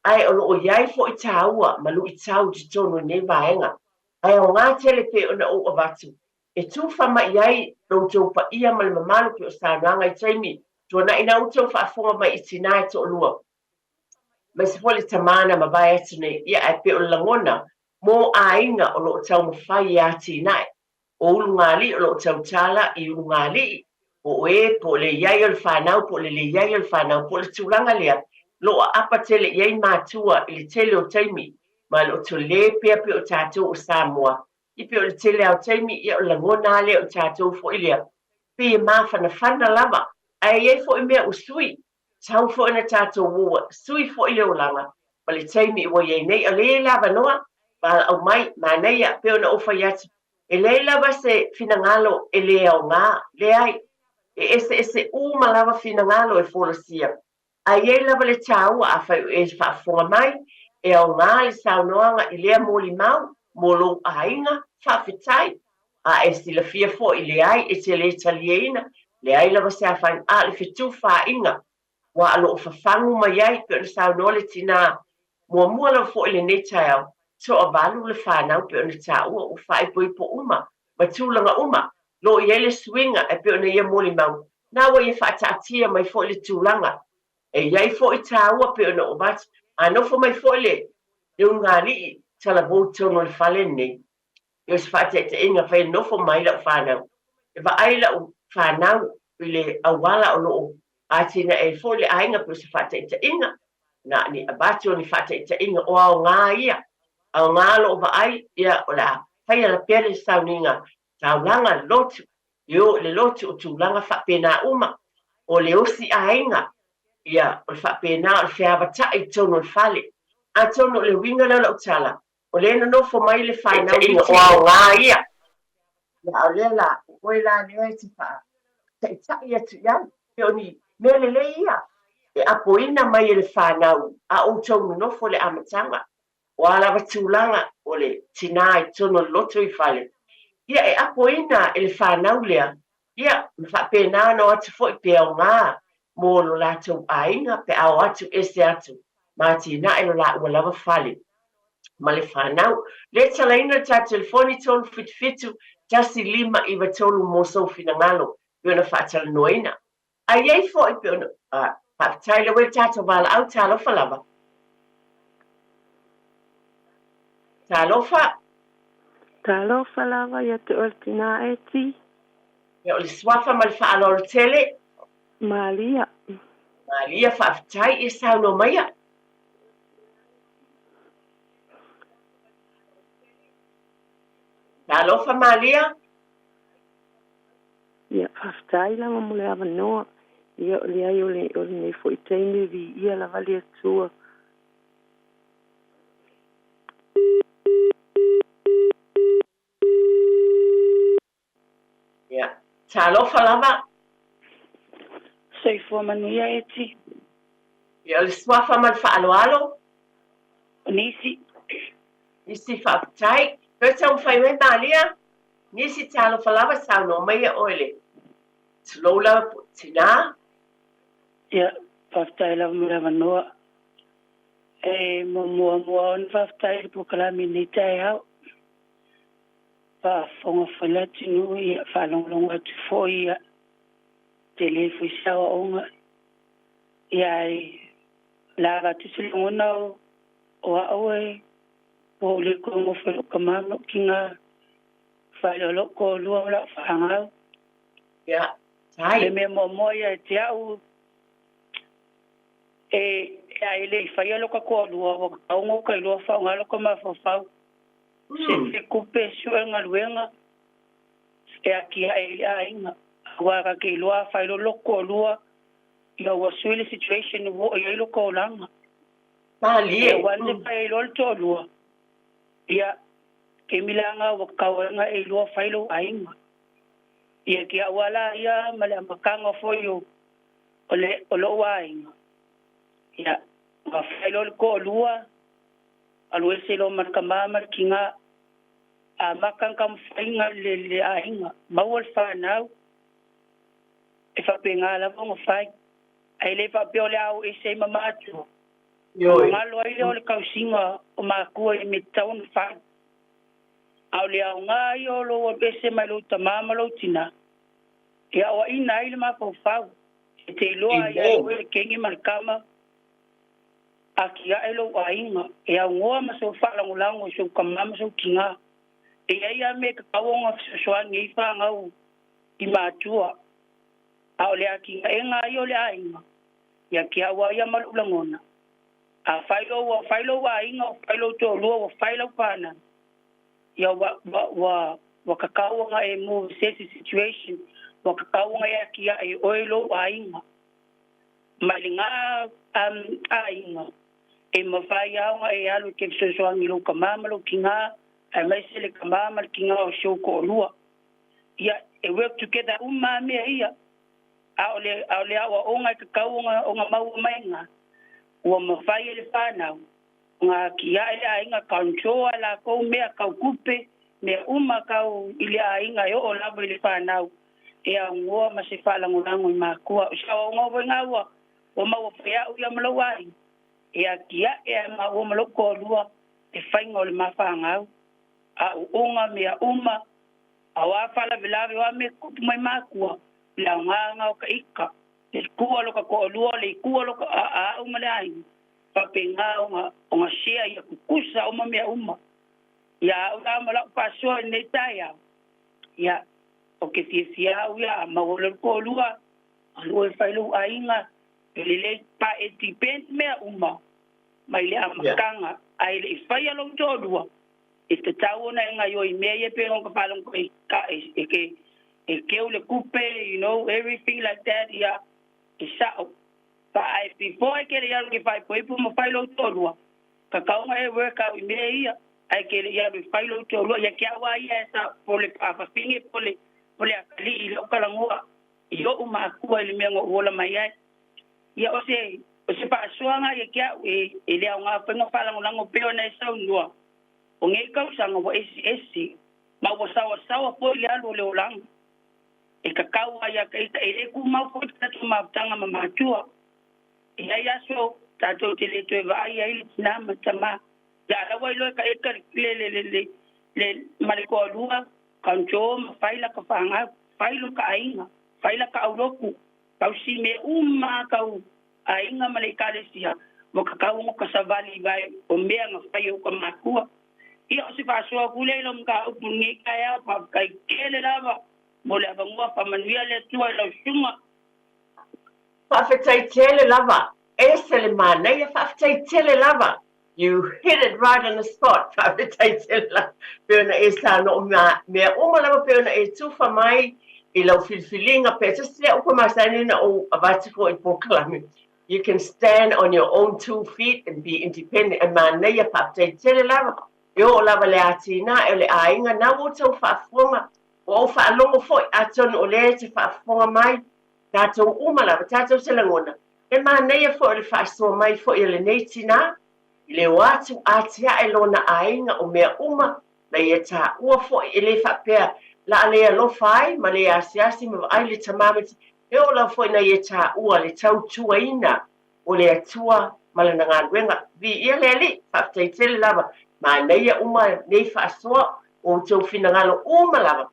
Speaker 1: Ae o lo o i ai foi taua ma luitau i totonu o lenei vaega. Ae aoga tele pei ona ou avatu e tufa mai ai lo outou paia ma le mamalu pei o saunoaga i taimi tuanai na outou faafofoga mai i tina e toalua aemaise foi le tamā na mavae atu nei, ia ae pei o le lagona mo aiga o lo o taumafai e atinae. O Ulugalii o lo o tautala i Ulugalii, po o e, po o le i ai o le fanau, po o le leai o le fanau, po o le tulaga lea, o lo o aapa tele i ai matua i le tele o taimi, ma o lo o tole pea pei o tatou o Samoa, ia pei o le tele lava o taimi, ia o le lagona lava lea o tatou foi lea, pei e mafanafana lava, ae i ai foi mea ua sui, Tatau foi ona tatou o sui foi le olaga ma le taimi ua i ai nei. O lea e i ai le avanoa, valaau mai, manaia, pei ona ou fai atu, e leai lava se finagalo e le aoga, leai, e eseese uma lava finagalo e folasia. Ae i ai lava le taua afai o e faafofoga mai, e aoga le saunoaga i lea molimau mo lou aiga, faafetai. A e silafia foi, leai, e te le talieina, leai lava se afaina, a o le fetufaaiga ua o lo o fafagu mai ai, pei ona saunoa le tina muamua lava foi i lenei taeao, toavalu le fanau pei ona taua, ua faaipoipo uma ma tulaga uma, lo o i ai le suiga e pei ona ia molimau, na ua ia faataatia mai foi le tulaga. E i ai foi taua pei ona ou avatu, a nofo mai foi le ulugalii talavou i totonu o le fale lenei, i o se faataitaiga, fai e nofo mai lau fanau, e vaai lau fanau i le auala o lo o atinae ai foi le aiga pei o se faataitaiga, na ni avatu o ni faataitaiga o aoga ia, aoga o lo o vaai, ia o le a faia la pea le sauniga taulaga, le lotu, e o i le lotu, o tulaga faapena uma, o le osi aiga, ia o le faapena o le feavatai i totonu o le fale. Atonu o le uiga lea o lau tala, o lea e nonofo mai le fanau o aoga ia, a o lea la, o oe la lea e te faataitai atu i ai. Pei o ni mea lelei ia e apoina mai e le fanau a outou nonofo i le amataga. O a lava tulaga o le tinā i totonu o le loto i fale, ia e apoina e le fanau lea, ia ma faapena ona o atu foi pe aoga mo lo latou aiga pe a o atu ese atu ma atinae lo laua lava fale ma le fanau. Le talaina le tatou telefoni 377 1593 mo sou finagalo pei ona faatalanoaina. A i ai foi pei ona faafetai lea ua i le tatou valaau, talofa lava. Talofa.
Speaker 5: Talofa lava ia te oe le tina Eti.
Speaker 1: Ia o le suafa ma le faaaloalo tele.
Speaker 5: Malia.
Speaker 1: Malia, faafetai ia saunoa maia. Talofa Malia.
Speaker 5: Ia, faafetai lava mo le avanoa. Ia, o leai o le, o lenei foi taimi e viia lava le Atua.
Speaker 1: Ia, talofa lava.
Speaker 6: Soifua manuia Eti.
Speaker 1: Ia, o le suafa ma le faaaloalo.
Speaker 6: O nisi.
Speaker 1: Nisi faafetai. Toe taumafai mai Malia. Nisi talofa lava saunoa maia oe le tulou lava po o tinā.
Speaker 6: Ia, faafetai lava mo le avanoa. E muamua ona faafetai i le polokalame i lenei taeao. Faafofoga foi le atunuu, ia faalogologo atu foi, ia tele foi se aoaoga. Ia ai la avatu se lagona o o au e ua ou le toe nofo i lou tama ma lou tina faailoa lou toalua o lau fanau.
Speaker 1: Ia, tai.
Speaker 6: Le mea muamua ia e te au e a e le i faia lo ka toalua ua tatau ona ou iloa faaaoga lo ka mafaufau. Se se kupe sue galuega e atiae ai le aiga. Aua ta te iloa a fai loa lo toalua ia ua sui le situation ua oo i ai lo ka olaga.
Speaker 1: Malie.
Speaker 6: E ua te fai ai loa le toalua, ia, taimi la lena ua tatau ai ona e iloa fai lou aiga. Ia ki au lava la ia ma le amataga foi o, o le, o lou aiga, ia, na fai loa le toalua, alu ese loa ma le tama ma le tina, amata ona taumafaiga le, le aiga, maua le fanau, e faapena lava ona fai. Ae le faapea o le a o ese ai ma matua.
Speaker 1: Ioe.
Speaker 6: Galo ai lea o le tausiga o matua i le mea tatau ona fai. A o le aoga ia o lou alu ese mai lou tama ma lou tina, e aoaina ai le mafaufau, e te iloa ai ia oe le keni ma le tama, atiae lou aiga, e aunoa ma sou faalagolago i sou tama ma sou tina. E i ai lava mea e tatau ona fesoasoani ai fanau i matua, a o le atinaega ia o le aiga, ia te au lava ia ma lou lagona. A fai loa ua fai lou aiga, ua fai lou toalua, ua fai lau fanau, ia ua, ua, ua, ua tatau ona e move i se isi situation, ua tatau ona e atiae e oe lou aiga. Mai lena aiga, e mafai lava ona e alu e te fesoasoani i lou tama ma lou tina, aemaise le tama ma le tina o si ou toalua. Ia, e work together uma lava mea ia. A o le a o le aoaoga e tatau ona ona maua mai iina, ua mafai e le fanau ona atiae le aiga, control a lakou mea tau tupe, mea uma tau i le aiga e oo lava i le fanau e aunoa ma se faalagolago i matua. O se aoaoga foi lena ua ua maua foi e au ia ma lou aiga, e atiae a maua ma lou toalua le faiga o le mafanau, auuga mea uma, a o a faalavelave o a mea tutupu mai matua, le aoga lena o ka ita, le tua lo ka toalua, le itua lo ka a au ma le aiga, faapena ona ona share ia tutusa uma mea uma. Ia au la ma lau faasoa i lenei taeao, ia, ou te fiafia au ia a maua loa le toalua, alu oe e fai lou aiga, e lelei pa e depend mea uma mai le amataga, ae le i faia lou toalua, e tatau ona e gaioi i mea ia pei ona faalogo e ka e ke e keu le tupe, you know, everything like that, ia, e sa'o. Pa ae before e kele i alu ke faaipoipo ma fai lou toalua, tatau ona e work out i mea ia, ae ke le i alu e fai lou toalua, ia ke au a ia e sa po le faafafine po le po le atalii i lau talanoa i o'u makua i le mea na ou ola mai ai. Ia o se o se faasoaga ia ke au e e le aoga foi ona faalagolago pea ona e saunoa, o nei tausaga ua eseese ma ua saoasaoa foi le alu o le olaga. E tatau lava ia te ita, e le tumau foi le tatou mafutaga ma matua. E i ai aso tatou te le toe vaai ai le tinā ma le tamā. Ia a la ua iloa e ka ita le le le le le ma le toalua, control ma fai laka fanau, fai lo ka aiga, fai laka aulotu, tausi mea uma lava tau aiga ma le ekalesia, ua tatau ona ka savali vae o mea na fai e uka matua. Ia o se faasoa atu lea i lau mataupu i lenei taeao, faafetai tele lava mo le avanoa, faamanuia le Atua i lau susuga.
Speaker 1: Faafetai tele lava. Ese le manaia, faafetai tele lava. You hit it right on the spot. Faafetai tele lava. Pei ona e saunoa mea uma lava pei ona e tufa mai i lau filifiliga pe tasi lea upu e masani ona ou avatu foi i polokalame. You can stand on your own two feet and be independent. E manaia, faafetai tele lava. E oo lava le atinae o le aiga, na ua outou faafofoga, ua ou faalogo foi, atonu o lea e te faafofoga mai, tatou uma lava, tatou te lagona, e manaia foi o le faasoa mai foi a lenei tinā, i le o atu atiae lona aiga o mea uma na ia taua foi, e le faapea la a le alofa ai ma le asiasi ma vaai le tamā ma e oo lava foi na ia taua le tautuaina o le Atua ma lana galuega. Viia le Alii, faafetai tele lava, manaia uma nei faasoa o outou finagalo uma lava,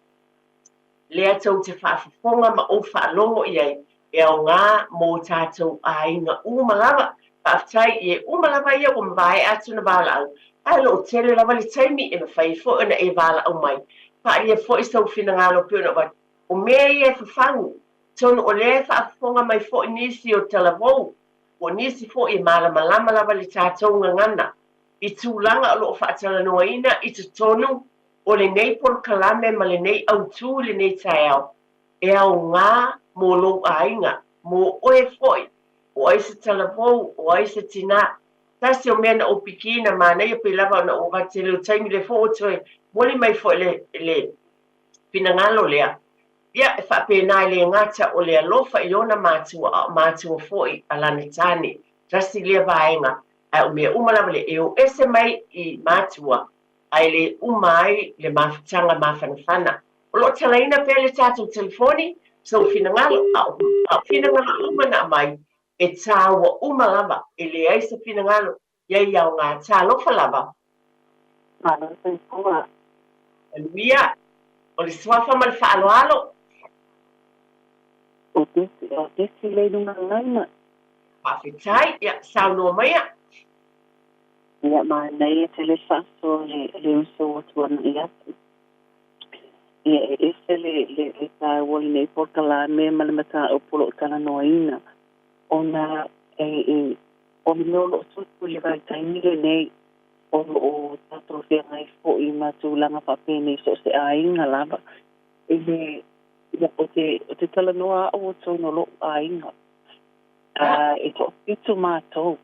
Speaker 1: lea tou te faafofoga ma ou faalogo i ai, e aoga mō tātou aiga uma lava. Faafetai i e uma lava ia ua mavae atu na valaau, ae o lo o tele lava le taimi e mafai ai foi ona e valaau mai. Faaalia foi sou finagalo pei ona avatu, o mea ia e fafagu, atonu o lea e faafofoga mai foi nisi o talavou, po o nisi foi e malamalama lava le tatou gagana i tulaga o lo o faatalanoaina i totonu o lenei polokalame ma lenei autū i lenei taeao, e aoga mō lou aiga, mō oe foi, o ai se talavou, o ai se tinā. Tasi o mea na ou pikiina manaia pei lava ona ou avatu tele o taimi lea foi ua toe moli mai foi le, le finagalo lea. Ia, e faapena e le gata o le alofa i ona matua a o matua foi a lana tāne. Tasi lea vaega, ae o mea uma lava lea e o ese mai i matua ae le uma ai le mafutaga mafanafana. O lo o talaina pea le tatou telefoni, sou finagalo, a o, a o finagalo uma na aumai, e tāua uma lava, e leai se finagalo ia i aoga. Talofa lava.
Speaker 5: Malo soifua.
Speaker 1: Manuia. O le suafa ma le faaaloalo.
Speaker 5: O Betsy, o Betsy le luga laina.
Speaker 1: Faafetai, ia saunoa maia.
Speaker 5: Ia manaia tele faasoa le le uso ua tuanai atu. Ia e ese le le le taua o lenei polokalame ma le mataupu o lo o talanoaina ona e e o le mea o lo o tupu i le vaitaimi lenei o lo o tatou feagai foi ma tulaga faapenei so o se aiga lava e le ia o te o te talanoa au o totonu o lo'u aiga a e toafitu matou.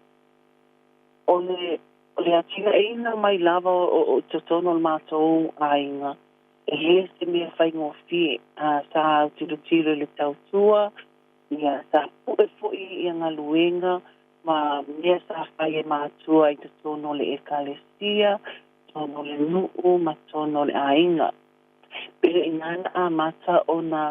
Speaker 5: O le, o le atinaeina mai lava o, o totonu o le matou aiga, e le se mea faigofie. A, sa autilotilo i le tautua, Ia, sa pu'e fo'i ia galuega ma mea sa fai e matua i totonu o le Ekalesia, totonu o le nu'u ma totonu o le aiga. Pei o inā na amata ona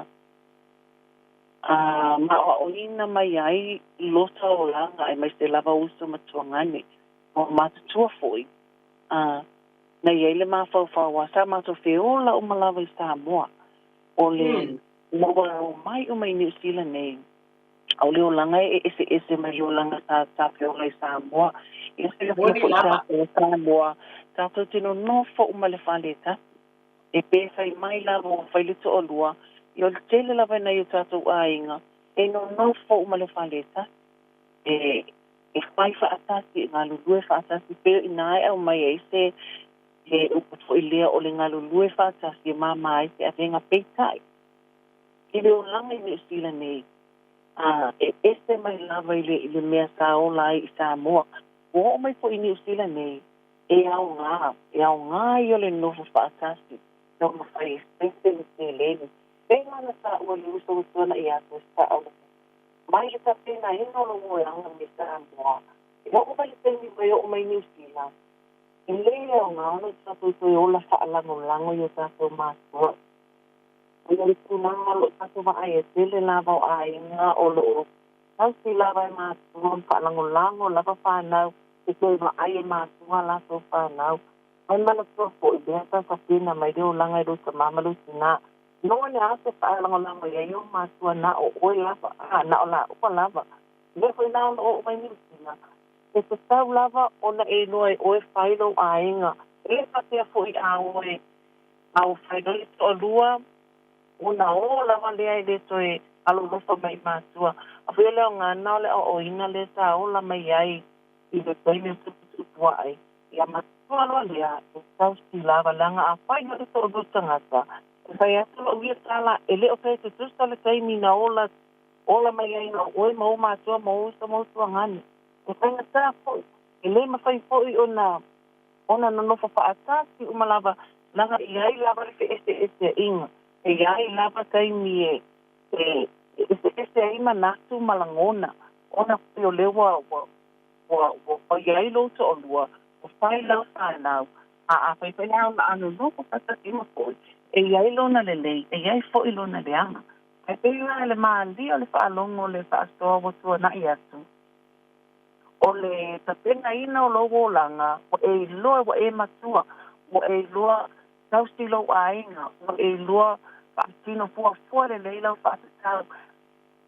Speaker 5: a maoaoina mai ai lota olaga aemaise lava uso ma tuagane, ma matutua fo'i, a na i ai le mafaufau a sa matou feola uma lava i Samoa. O le Ua ua omai uma i Niu Sila nei, a o le olaga e eseese mai le olaga sa sa feola i Samoa. Ia silafia
Speaker 1: Moni
Speaker 5: foʻi
Speaker 1: lava.
Speaker 5: tatou o Samoa, tatou te nonofo uma i le fale e tasi. E pe fai mai lava ua fai le toalua, ia o le tele lava i nai o tatou aiga e nonofo uma i le fale e tasi. E e fai faatasi, e galulue faatasi, pei o i ina e aumai ai se He upu foi lea o le galulue faatasi e māmā ai se avega peitai i le olaga i Niu Sila nei, a e ese mai lava i le i le mea sa ola ai i Samoa. Ua oo mai foi i Niu Sila nei, e aoga, e aoga ia o le nofo faatasi, taumafai e seise le seleni. Pei la ona taua e le uso ua tuanaʻi atu e sao mai le tapenaina o lou olaga me Samoa. E oo mai le taimi ua e oo mai i Niu Sila, E le aoga ona tatou toe ola faalagolago i o tatou matua. O le tulaga o lo o tatou vaai e tele lava o aiga o lo o tausi lava e matua ma faalagolago lava fanau e toe vaai e matua a latou fanau. Ae manatua foi lea sa tapena mai le olaga i lou tamā ma lou tinā. No le a se faalagolago i ai o matua na o oe lava, a na o laua lava. Lea foi la o lo o oo mai Niu Sila. E tatau lava ona e iloa e oe fai lou aiga. E le faapea foi a oe a ua fai loa le toalua, ona o lava lea e le toe alolofa mai i matua. A foi o le aoga lena o le aoaoina lea sa ola mai ai i le taimi o tuputupu ae. Ia matua loa lea, e tausi lava leaga a fai loa le toalua tagata, e fai atu lou ia tala, e le o toe tutusa le taimi na ola ola mai ai na o oe ma ou matua ma ou uso ma ou tuagane. E faigata foi, e le mafai foi ona ona nonofo faatasi uma lava, leaga e i ai lava le feeseeseaiga, e i ai lava taimi e e eseese ai manatu ma lagona, ona foi o lea ua ua ua ua ua i ai lou toalua, ua fai lau fanau, a afai foi la o le a nonofo faatasi uma foi, e i ai lona lelei, e i ai foi lona leaga. Ae pei la le malie o le faalogo o le faasoa ua tuanaʻi atu, o le tapenaina o lou olaga, ua e iloa ua e matua, ua e iloa tausi lou aiga, ua e iloa faatino fuafua lelei lau faatatau.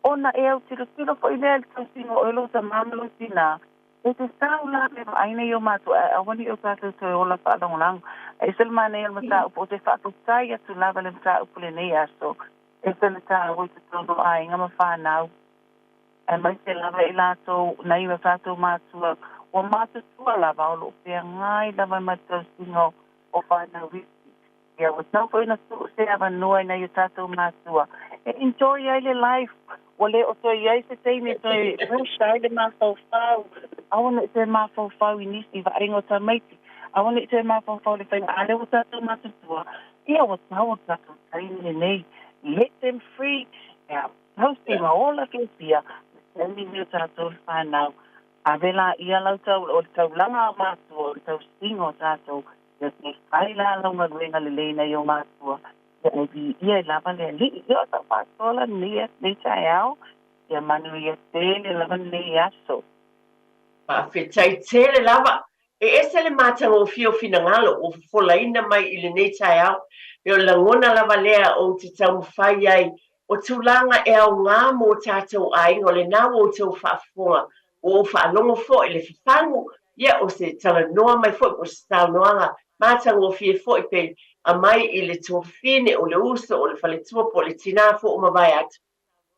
Speaker 5: Ona e autilotilo foi lea i le tausiga o oe lou tamā ma lou tinā, E te tau la le vaai nei o matou ae aua ne i o tatou toe ola faalagolago. Ae ese le manaia o le mataupu ou te faafetai atu lava i le mataupu i lenei aso. Ese le taua i totonu o aiga ma fanau aemaise lava i latou nai o tatou matua ua matutua lava o lo o feagai lava ma le tausiga o fanau isi. Ia ua tatau foi ona tuu se avanoa i nai o tatou matua e enjoy ai le life, ua le o toe i ai se taimi e toe rush ai le mafaufau, aua ne i toe mafaufau i nisi vaaiga o tamaiti, aua ne i toe mafaufau i le faiga, a lea ua tatou matutua, ia ua tatau o le tatou taimi lenei, let them free, ia tausi ma ola fiafia, le taimi lenei o tatou le fanau, ave laia lau tau, o le taulaga a matua, o le tausiga o tatou, Ia te fai la lau galuega lelei nai o matua, ia e viia e lava le Alii. Ia o sau faasoa la lenei lenei taeao, ia manuia tele lava lenei aso.
Speaker 1: Faafetai tele lava. E ese le matagofie o finagalo ua fofolaina mai i lenei taeao. E o le lagona lava lea ou te taumafai ai, o tulaga e aoga mo tatou aiga, o lena ua outou faafofoga Ua ou faalogo foi i le fafagu, ia o se talanoa mai foi po o se saunoaga matagofie foi pe aumai i le tuafafine, o le uso, o le faletua po o le tinā foi ua mavae atu.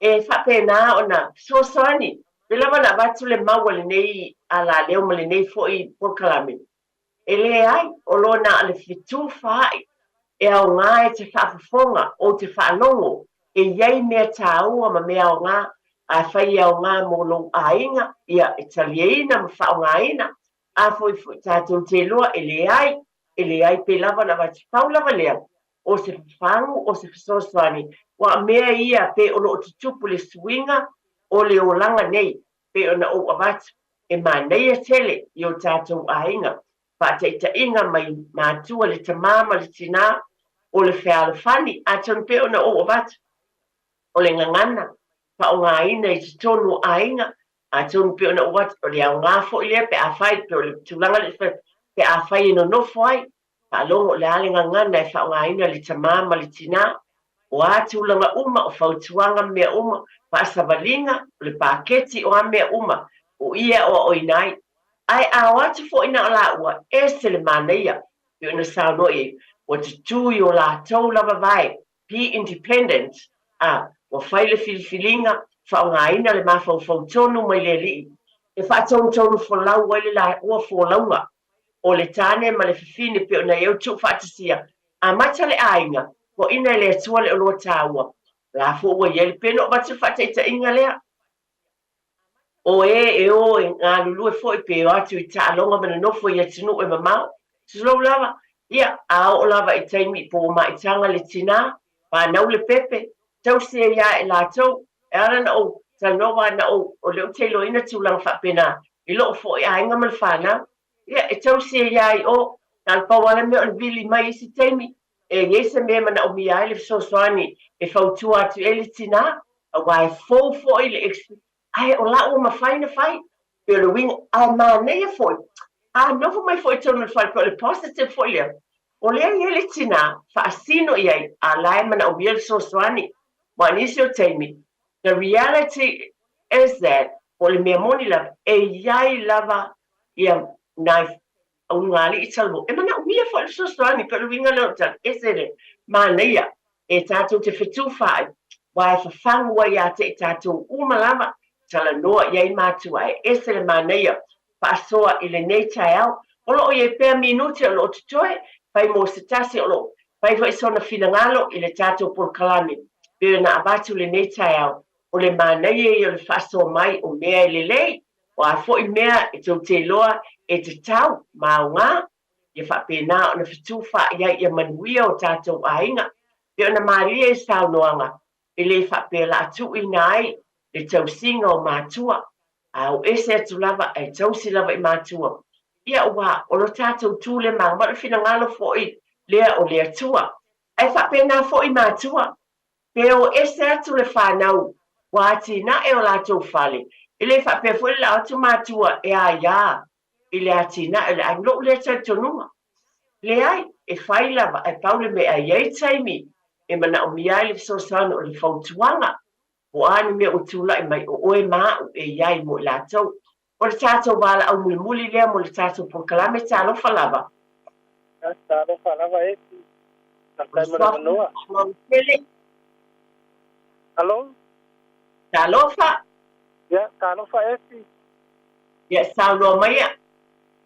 Speaker 1: E faapena ona fesoasoani. Pei lava ona avatu le mau a lenei alaleo ma lenei foi polokalame, E leai, o lo na le fetufaai e aoga e te faafofoga ou te faalogo e i ai mea tāua ma mea aoga, a fai e aoga mo lou aiga, ia, e taliaina ma faaaogaina, a foi foi tatou te iloa e leai, e leai pe lava ona avatu. Pau lava lea, o se fafagu, o se fesoasoani, ua mea ia pe o lo o tutupu le suiga O le olaga nei, pei ona ou avatu, e manaia tele i o tatou aiga, faataitaiga mai matua le tamā ma le tinā, o le fealofani, atonu pei ona ou avatu, o le gagana, faaaogaina i totonu o aiga, atonu pei ona ou avatu, o le aoga foi lea pe afai, pei o le tulaga lea pe afai e nonofo ai, Faalogo o le a le gagana e faaaogaina le tamā ma le tinā, o a tulaga uma, o fautuaga ma mea uma, faasavaliga, o le paketi, o a mea uma, o i e aoaoina ai. Ae a o atu foi na o laua, ese le manaia, pei ona saunoa i ai, ua tutū i o latou lava vae, be independent, a, ua fai le filifiliga, faaaogaina le mafaufau tonu mai le Alii, e faatonutonu folau ai le laua folauga o le tane ma le fafine pei ona i au tuufaatasia, amata le aiga, foaina e le Atua le oloa taua, la foi ua i ai le pei ona avatu le faataitaiga lea, o e e o e galulue foi pe o atu i taaloga ma nonofo i atunuu e mamao, tulou lava, ia, a oo lava i taimi po ua maitaga le tinā, fanau le pepe, tausi ai lava e latou, e ala ona ou talanoa aua na ou, o lea ou te iloaina tulaga faapena i lou foi aiga ma le fanau, ia, e tausi ai lava i o, na o le pau lava le mea o le vili mai isi taimi, e i ai se mea e manaomia ai le fesoasoani e fautua atu i ai le tinā, aua e fou foi le ae o la ua mafai ona fai, pei o le uiga, ae manaia foi, a nofo mai foi i totonu o le fale, pei o le positive foi lea, o lea e i ai le tinā, faasino i ai, a o la e manaomia le fesoasoani. Aua o nisi o taimi, the reality is that, o le mea moni lava, e i ai lava ia nai ulugalii talavou, e manaomia foi le fesoasoani, pei o le uiga lea o le tala, ese le manaia e tatou te fetufaai, aua e fafagu ai ia te i tatou uma lava, talanoa i ai matua, ae ese le manaia faasoa i lenei taeao. O lo o i ai pea minute o lo o totoe, fai mo se tasi o lo o fai foi sona finagalo i le tatou polokalame pei ona avatu lenei taeao, o le manaia ia o le faasoa mai o mea e lelei, o a foi mea e tou te iloa e tatau ma aoga, ia faapena ona fetufaai ai ia manuia o tatou aiga. Pei ona malie i saunoaga, e le faapea la tuuina ai le tausiga o matua, a o ese atu lava ae tausi lava i matua. Ia ua o lo tatou tu le maga, ma o le finagalo foi lea o le Atua. Ae faapena foi matua, pe o ese atu le fanau ua atinae o latou fale, e le faapea foi le lao atu matua e aiā i le atinae o le aiga. Lou lea talitonuga. Leai, e fai lava, ae pau le mea e i ai taimi e manaomia ai le fesoasoani o le fautuaga, po o a ni mea ua tulai mai, o oe ma aʻu e i ai mo i latou. O le tatou valaau mulimuli lea mo le tatou polokalame, talofa lava.
Speaker 7: Talofa lava Esi. Faafetai mo le avanoa.
Speaker 1: Tele.
Speaker 7: Alo?
Speaker 1: Talofa.
Speaker 7: Ia, talofa Esi.
Speaker 1: Ia, saunoa maia.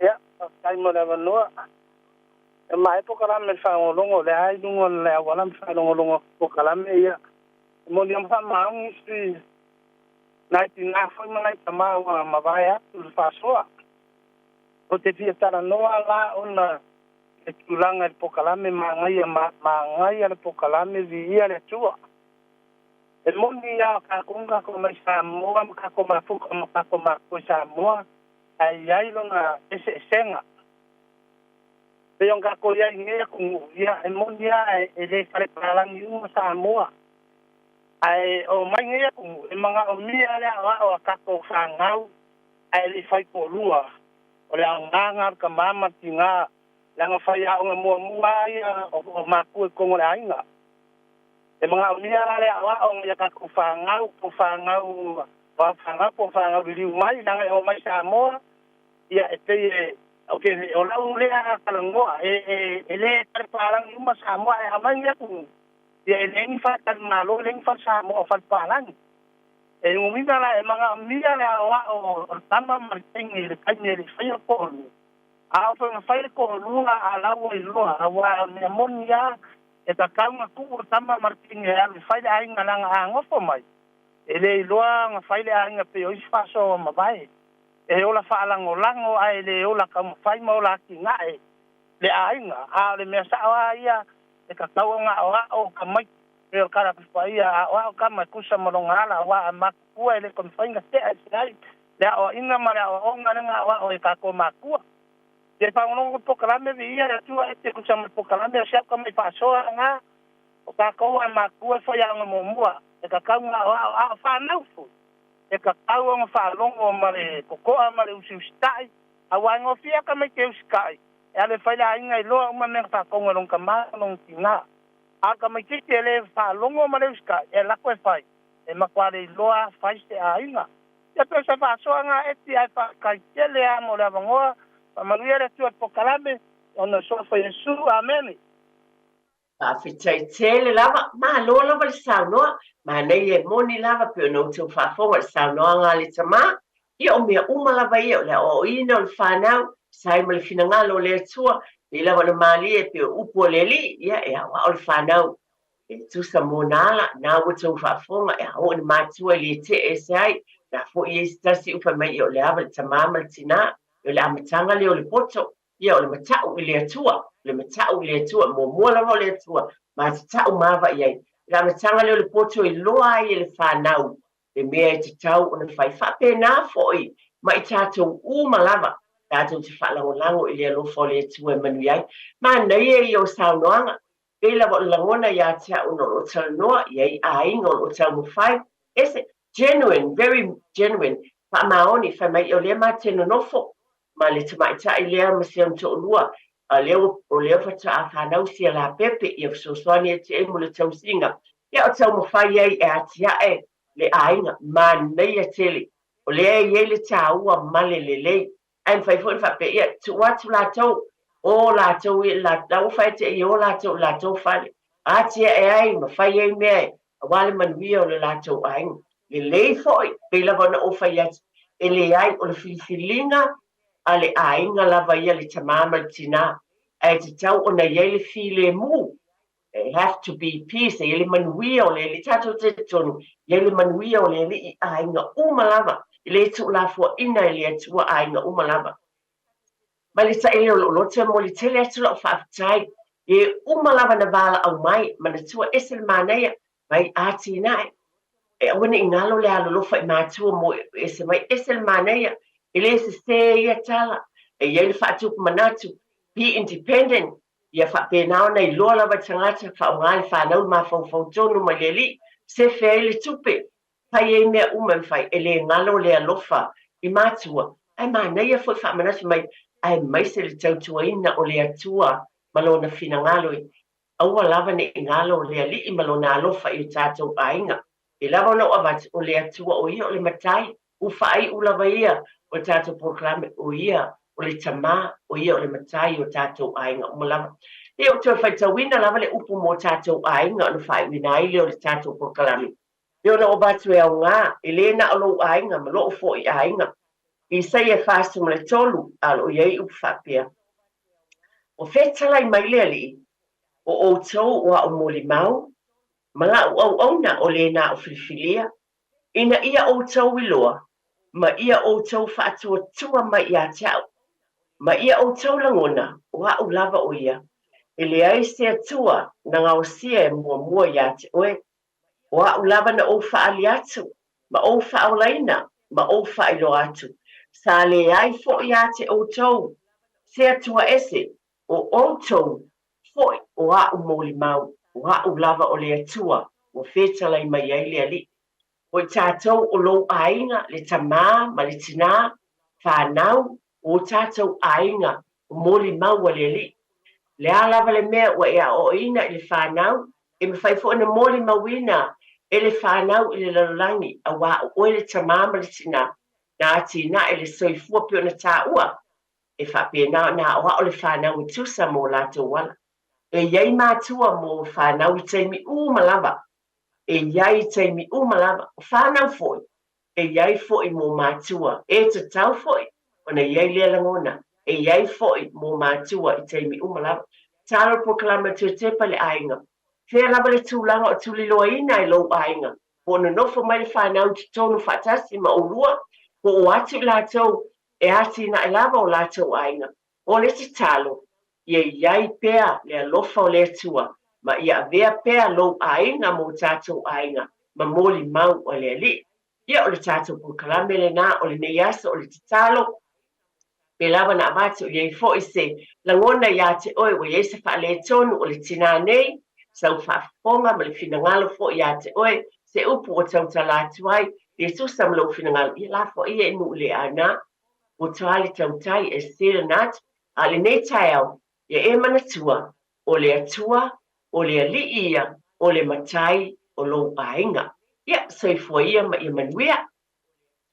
Speaker 7: Ia, faafetai mo le avanoa. E maea polokalame le faalogologo, o lea lava i luga o le auala ma faalogologo atu i polokalame ia. E moni lava ma faamaoni isi nai tinā foi ma nai tamā ua mavae atu le faasoa. Ou te fia talanoa la ona le tulaga i le polokalame manaia, manaia le polokalame viia le Atua. E moni lava o tatou na tatou mai Samoa ma tatou mafuta ma tatou matua i Samoa, ae i ai lona eseesega. Pei ona tatou i ai i lenei atunuu, ia e moni lava e le falepalagi uma Samoa. Ae o mai nei atunuu, e manaomia le aoao a tatou fanau ae le i fai toalua. O le aoga lena o le tama ma le tina, leaga faiaoga muamua lava ia o matua i totonu o le aiga. E manaomia la le aoao ina ia tatou fanau, po o fanau o au fanau po o fanau liliu mai, leaga e oo mai Samoa, ia e pei e, okay, o lau lea talanoa, e le falepalagi uma Samoa, ae aumai nei atunuu, ia e leai ni faletalimalo, e leai ni fale Samoa o falepalagi. E uiga la e manaomia le aoao o le tama ma le teine i le taimi e le i faia le toalua, a oo foi ina fai le toalua a la ua iloa, aua o le mea moni lava, e tatau ona tuu le tama ma le teine e alu e fai le aiga leaga a nofo mai, e le iloa ona fai le aiga pei o isi faasoa mavae. E ola faalagolago ae le ola taumafai ma ola atinae le aiga, a o le mea sao lava ia, e tatau ona aoao tamaiti. Pei o le Kala Paia a aoao tama e tusa ma lona ala, aua a matutua e le toe mafai ona tea ese ai le aoaiga ma le aoaoga lea na aoao e tatou matua. Ia faalogologo i le polokalame, viia le Atua e te tusa ma le polokalame o si au tama i faasoa lena. O tatou a matua e faiaoga muamua, e tatau ona aoao, a o fanau foi, e tatau ona faalogo ma le totoa ma le usiusitai, aua e gofie lava tamaiti e usitai, e alu e fai le aiga iloa uma mea na faatonu e lona tama ma lona tina. A o le tamaitiiti e le faalogo ma le usitai, e alu atu e fai, e matua le iloa lava fai se aiga. Ia pei o se faasoa lena Eti ae faafetai tele lava mo le avanoa. Faamanuia le Atua i le polokalame ona o le Suafa o Iesu. Amene.
Speaker 1: Faafetai tele lava, malo lava le saunoa, manaia e moni lava pei ona outou faafofoga i le saunoaga a le tama, ia o mea uma lava ia o le aoaoina o le fanau, sa ai ma le finagalo o le Atua, pei lava ona malie pei o upu a le Alii, ia e aoao le fanau e tusa mo na ala, na ua outou faafofoga e ao ona matua e le tea ese ai, na foi i ai se tasi ua fai mai ia o le ava i le tama ma le tina, ia o le amataga lea o le poto, Ia, o le mata'u i le Atua, o le mata'u i le Atua, muamua lava o le Atua, ma te ta'u ma ava i ai. I le amataga lea o le poto e iloa ai e le fanau le mea e tatau ona fai. Faapena foi ma i tatou uma lava, tatou te faalagolago i le alofa o le Atua e manuia ai. Manaia ia o saunoaga, pei lava o le lagona ia te au ona o lo o talanoa i ai aiga o lo o taumafai, ese, genuine, very genuine, faamaoni, fai mai o lea ma te nonofo ma le tamaitai lea ma si ona toalua, a lea ua, o lea faatoa fanau sia lapepe, ia fesoasoani atu i ai mo le tausiga. Ia o taumafai ai e atiae le aiga, manaia tele. O lea e i ai le taua ma le lelei. Ae mafai foi ona faapea, ia, tuu atu latou, o latou i la, la ua fai atu i o latou i latou fale. Atiae ai ma fai ai mea e, aua le manuia o le latou aiga. Lelei foi, pei lava ona ou fai atu, e leai, o le filifiliga a le aiga lava ia le tamā ma le tinā, ae tatau ona i ai le filemu, There have to be peace, e i ai le manuia o le Alii, tatou te talitonu, e i ai le manuia o le Alii i aiga uma lava, e le tuulafoaina e le Atua aiga uma lava. Mai le taele o lou loto e momoli tele atu lau faafetai i e uma lava na valaau mai, manatua ese le manaia mai atinae. E aua ne i galo le alolofa i matua mo ese mai ese le manaia, e le sesē ia tala, e i ai le faatupu manatu, be independent, ia faapena ona iloa lava e tagata, faaaoga le fanau le mafaufau tonu mai le Alii, sefe ai le tupe, fai ai mea uma e mafai, e le galo le alofa i matua, ae manaia foi faamanatu mai, aemaise le tautuaina o le Atua ma Lona finagalo i aua lava ne i galo le Alii ma Lona alofa i o tatou aiga. E lava ona ou avatu, o le Atua o Ia o le Matai, ua faaiu lava ia o le tatou polokalame, o Ia o le Tamā, o Ia o le Matai o tatou aiga uma lava. Ia ou toe faitauina lava le upu mo tatou aiga ona faaiuina ai lea o le tatou polokalame. E ona ou avatu e aoga, e lē na o lou aiga ma loʻu foʻi aiga. Isaia 43, a o lo o i ai upu faapea, Ua fetalai mai le Alii, O ʻoutou o aʻu molimau, ma laʻu auauna o lēnā o filifilia, ina ia ʻoutou iloa, ma ia ʻoutou faatuatua mai iā te aʻu, ma ia ʻoutou lagona, o aʻu lava ʻo ia, e leai se Atua na gaosia e muamua iā te ʻoe, O aʻu lava na ou faaali atu, ma ou faaolaina, ma ou faailoa atu, sa leai foʻi iā te ʻoutou, se Atua ese, o ʻoutou foʻi o aʻu molimau, o aʻu lava o le Atua ua fetalai mai ai le Alii. O i tatou o lou aiga, le tamā ma le tinā, fanau, o tatou aiga, o molimau a le Alii. Le a lava le mea ua e aoaoina i le fanau, e mafai foi ona molimauina e le fanau i le lalolagi, auā o oe le tamā ma le tinā, na atinae le soifua pei ona taua, e faapena ona aoao le fanau e tusa mo latou ala. E i ai matua mo fanau i taimi uma lava, e i ai i taimi uma lava, o fanau foi, e i ai foi mō mātua, e tatau foi ona i ai lea lagona, e i ai foi mō mātua i taimi uma lava. Talo polokalame Tuatepa le aiga. Fea lava le tulaga o tuliloaina e lou aiga, po o nonofo mai le fanau i totonu faatasi ma ʻolua, po o atu i latou e atinae lava o latou aiga. O le tatalo, ia i ai pea le alofa o le Atua. ma ia avea pea lou aiga ma o tatou aiga ma molimau a le Alii. Ia, o le tatou polokalame lenā o lenei aso, o le tatalo, pe lava na avatu i ai foi se lagona iā te oe ua i ai se faaletonu o le tinā nei, sau faafofoga ma le finagalo foi iā te oe, se upu ua tautala atu ai, le tusa ma lou finagalo, ia lafo ia i nuu le aina, ua toa le tautai e se lena atu. A o lenei taeao, ia e manatua, o le Atua, o le Alii ia, o le Matai o lou aiga. Ia, soifua ia ma ia manuia.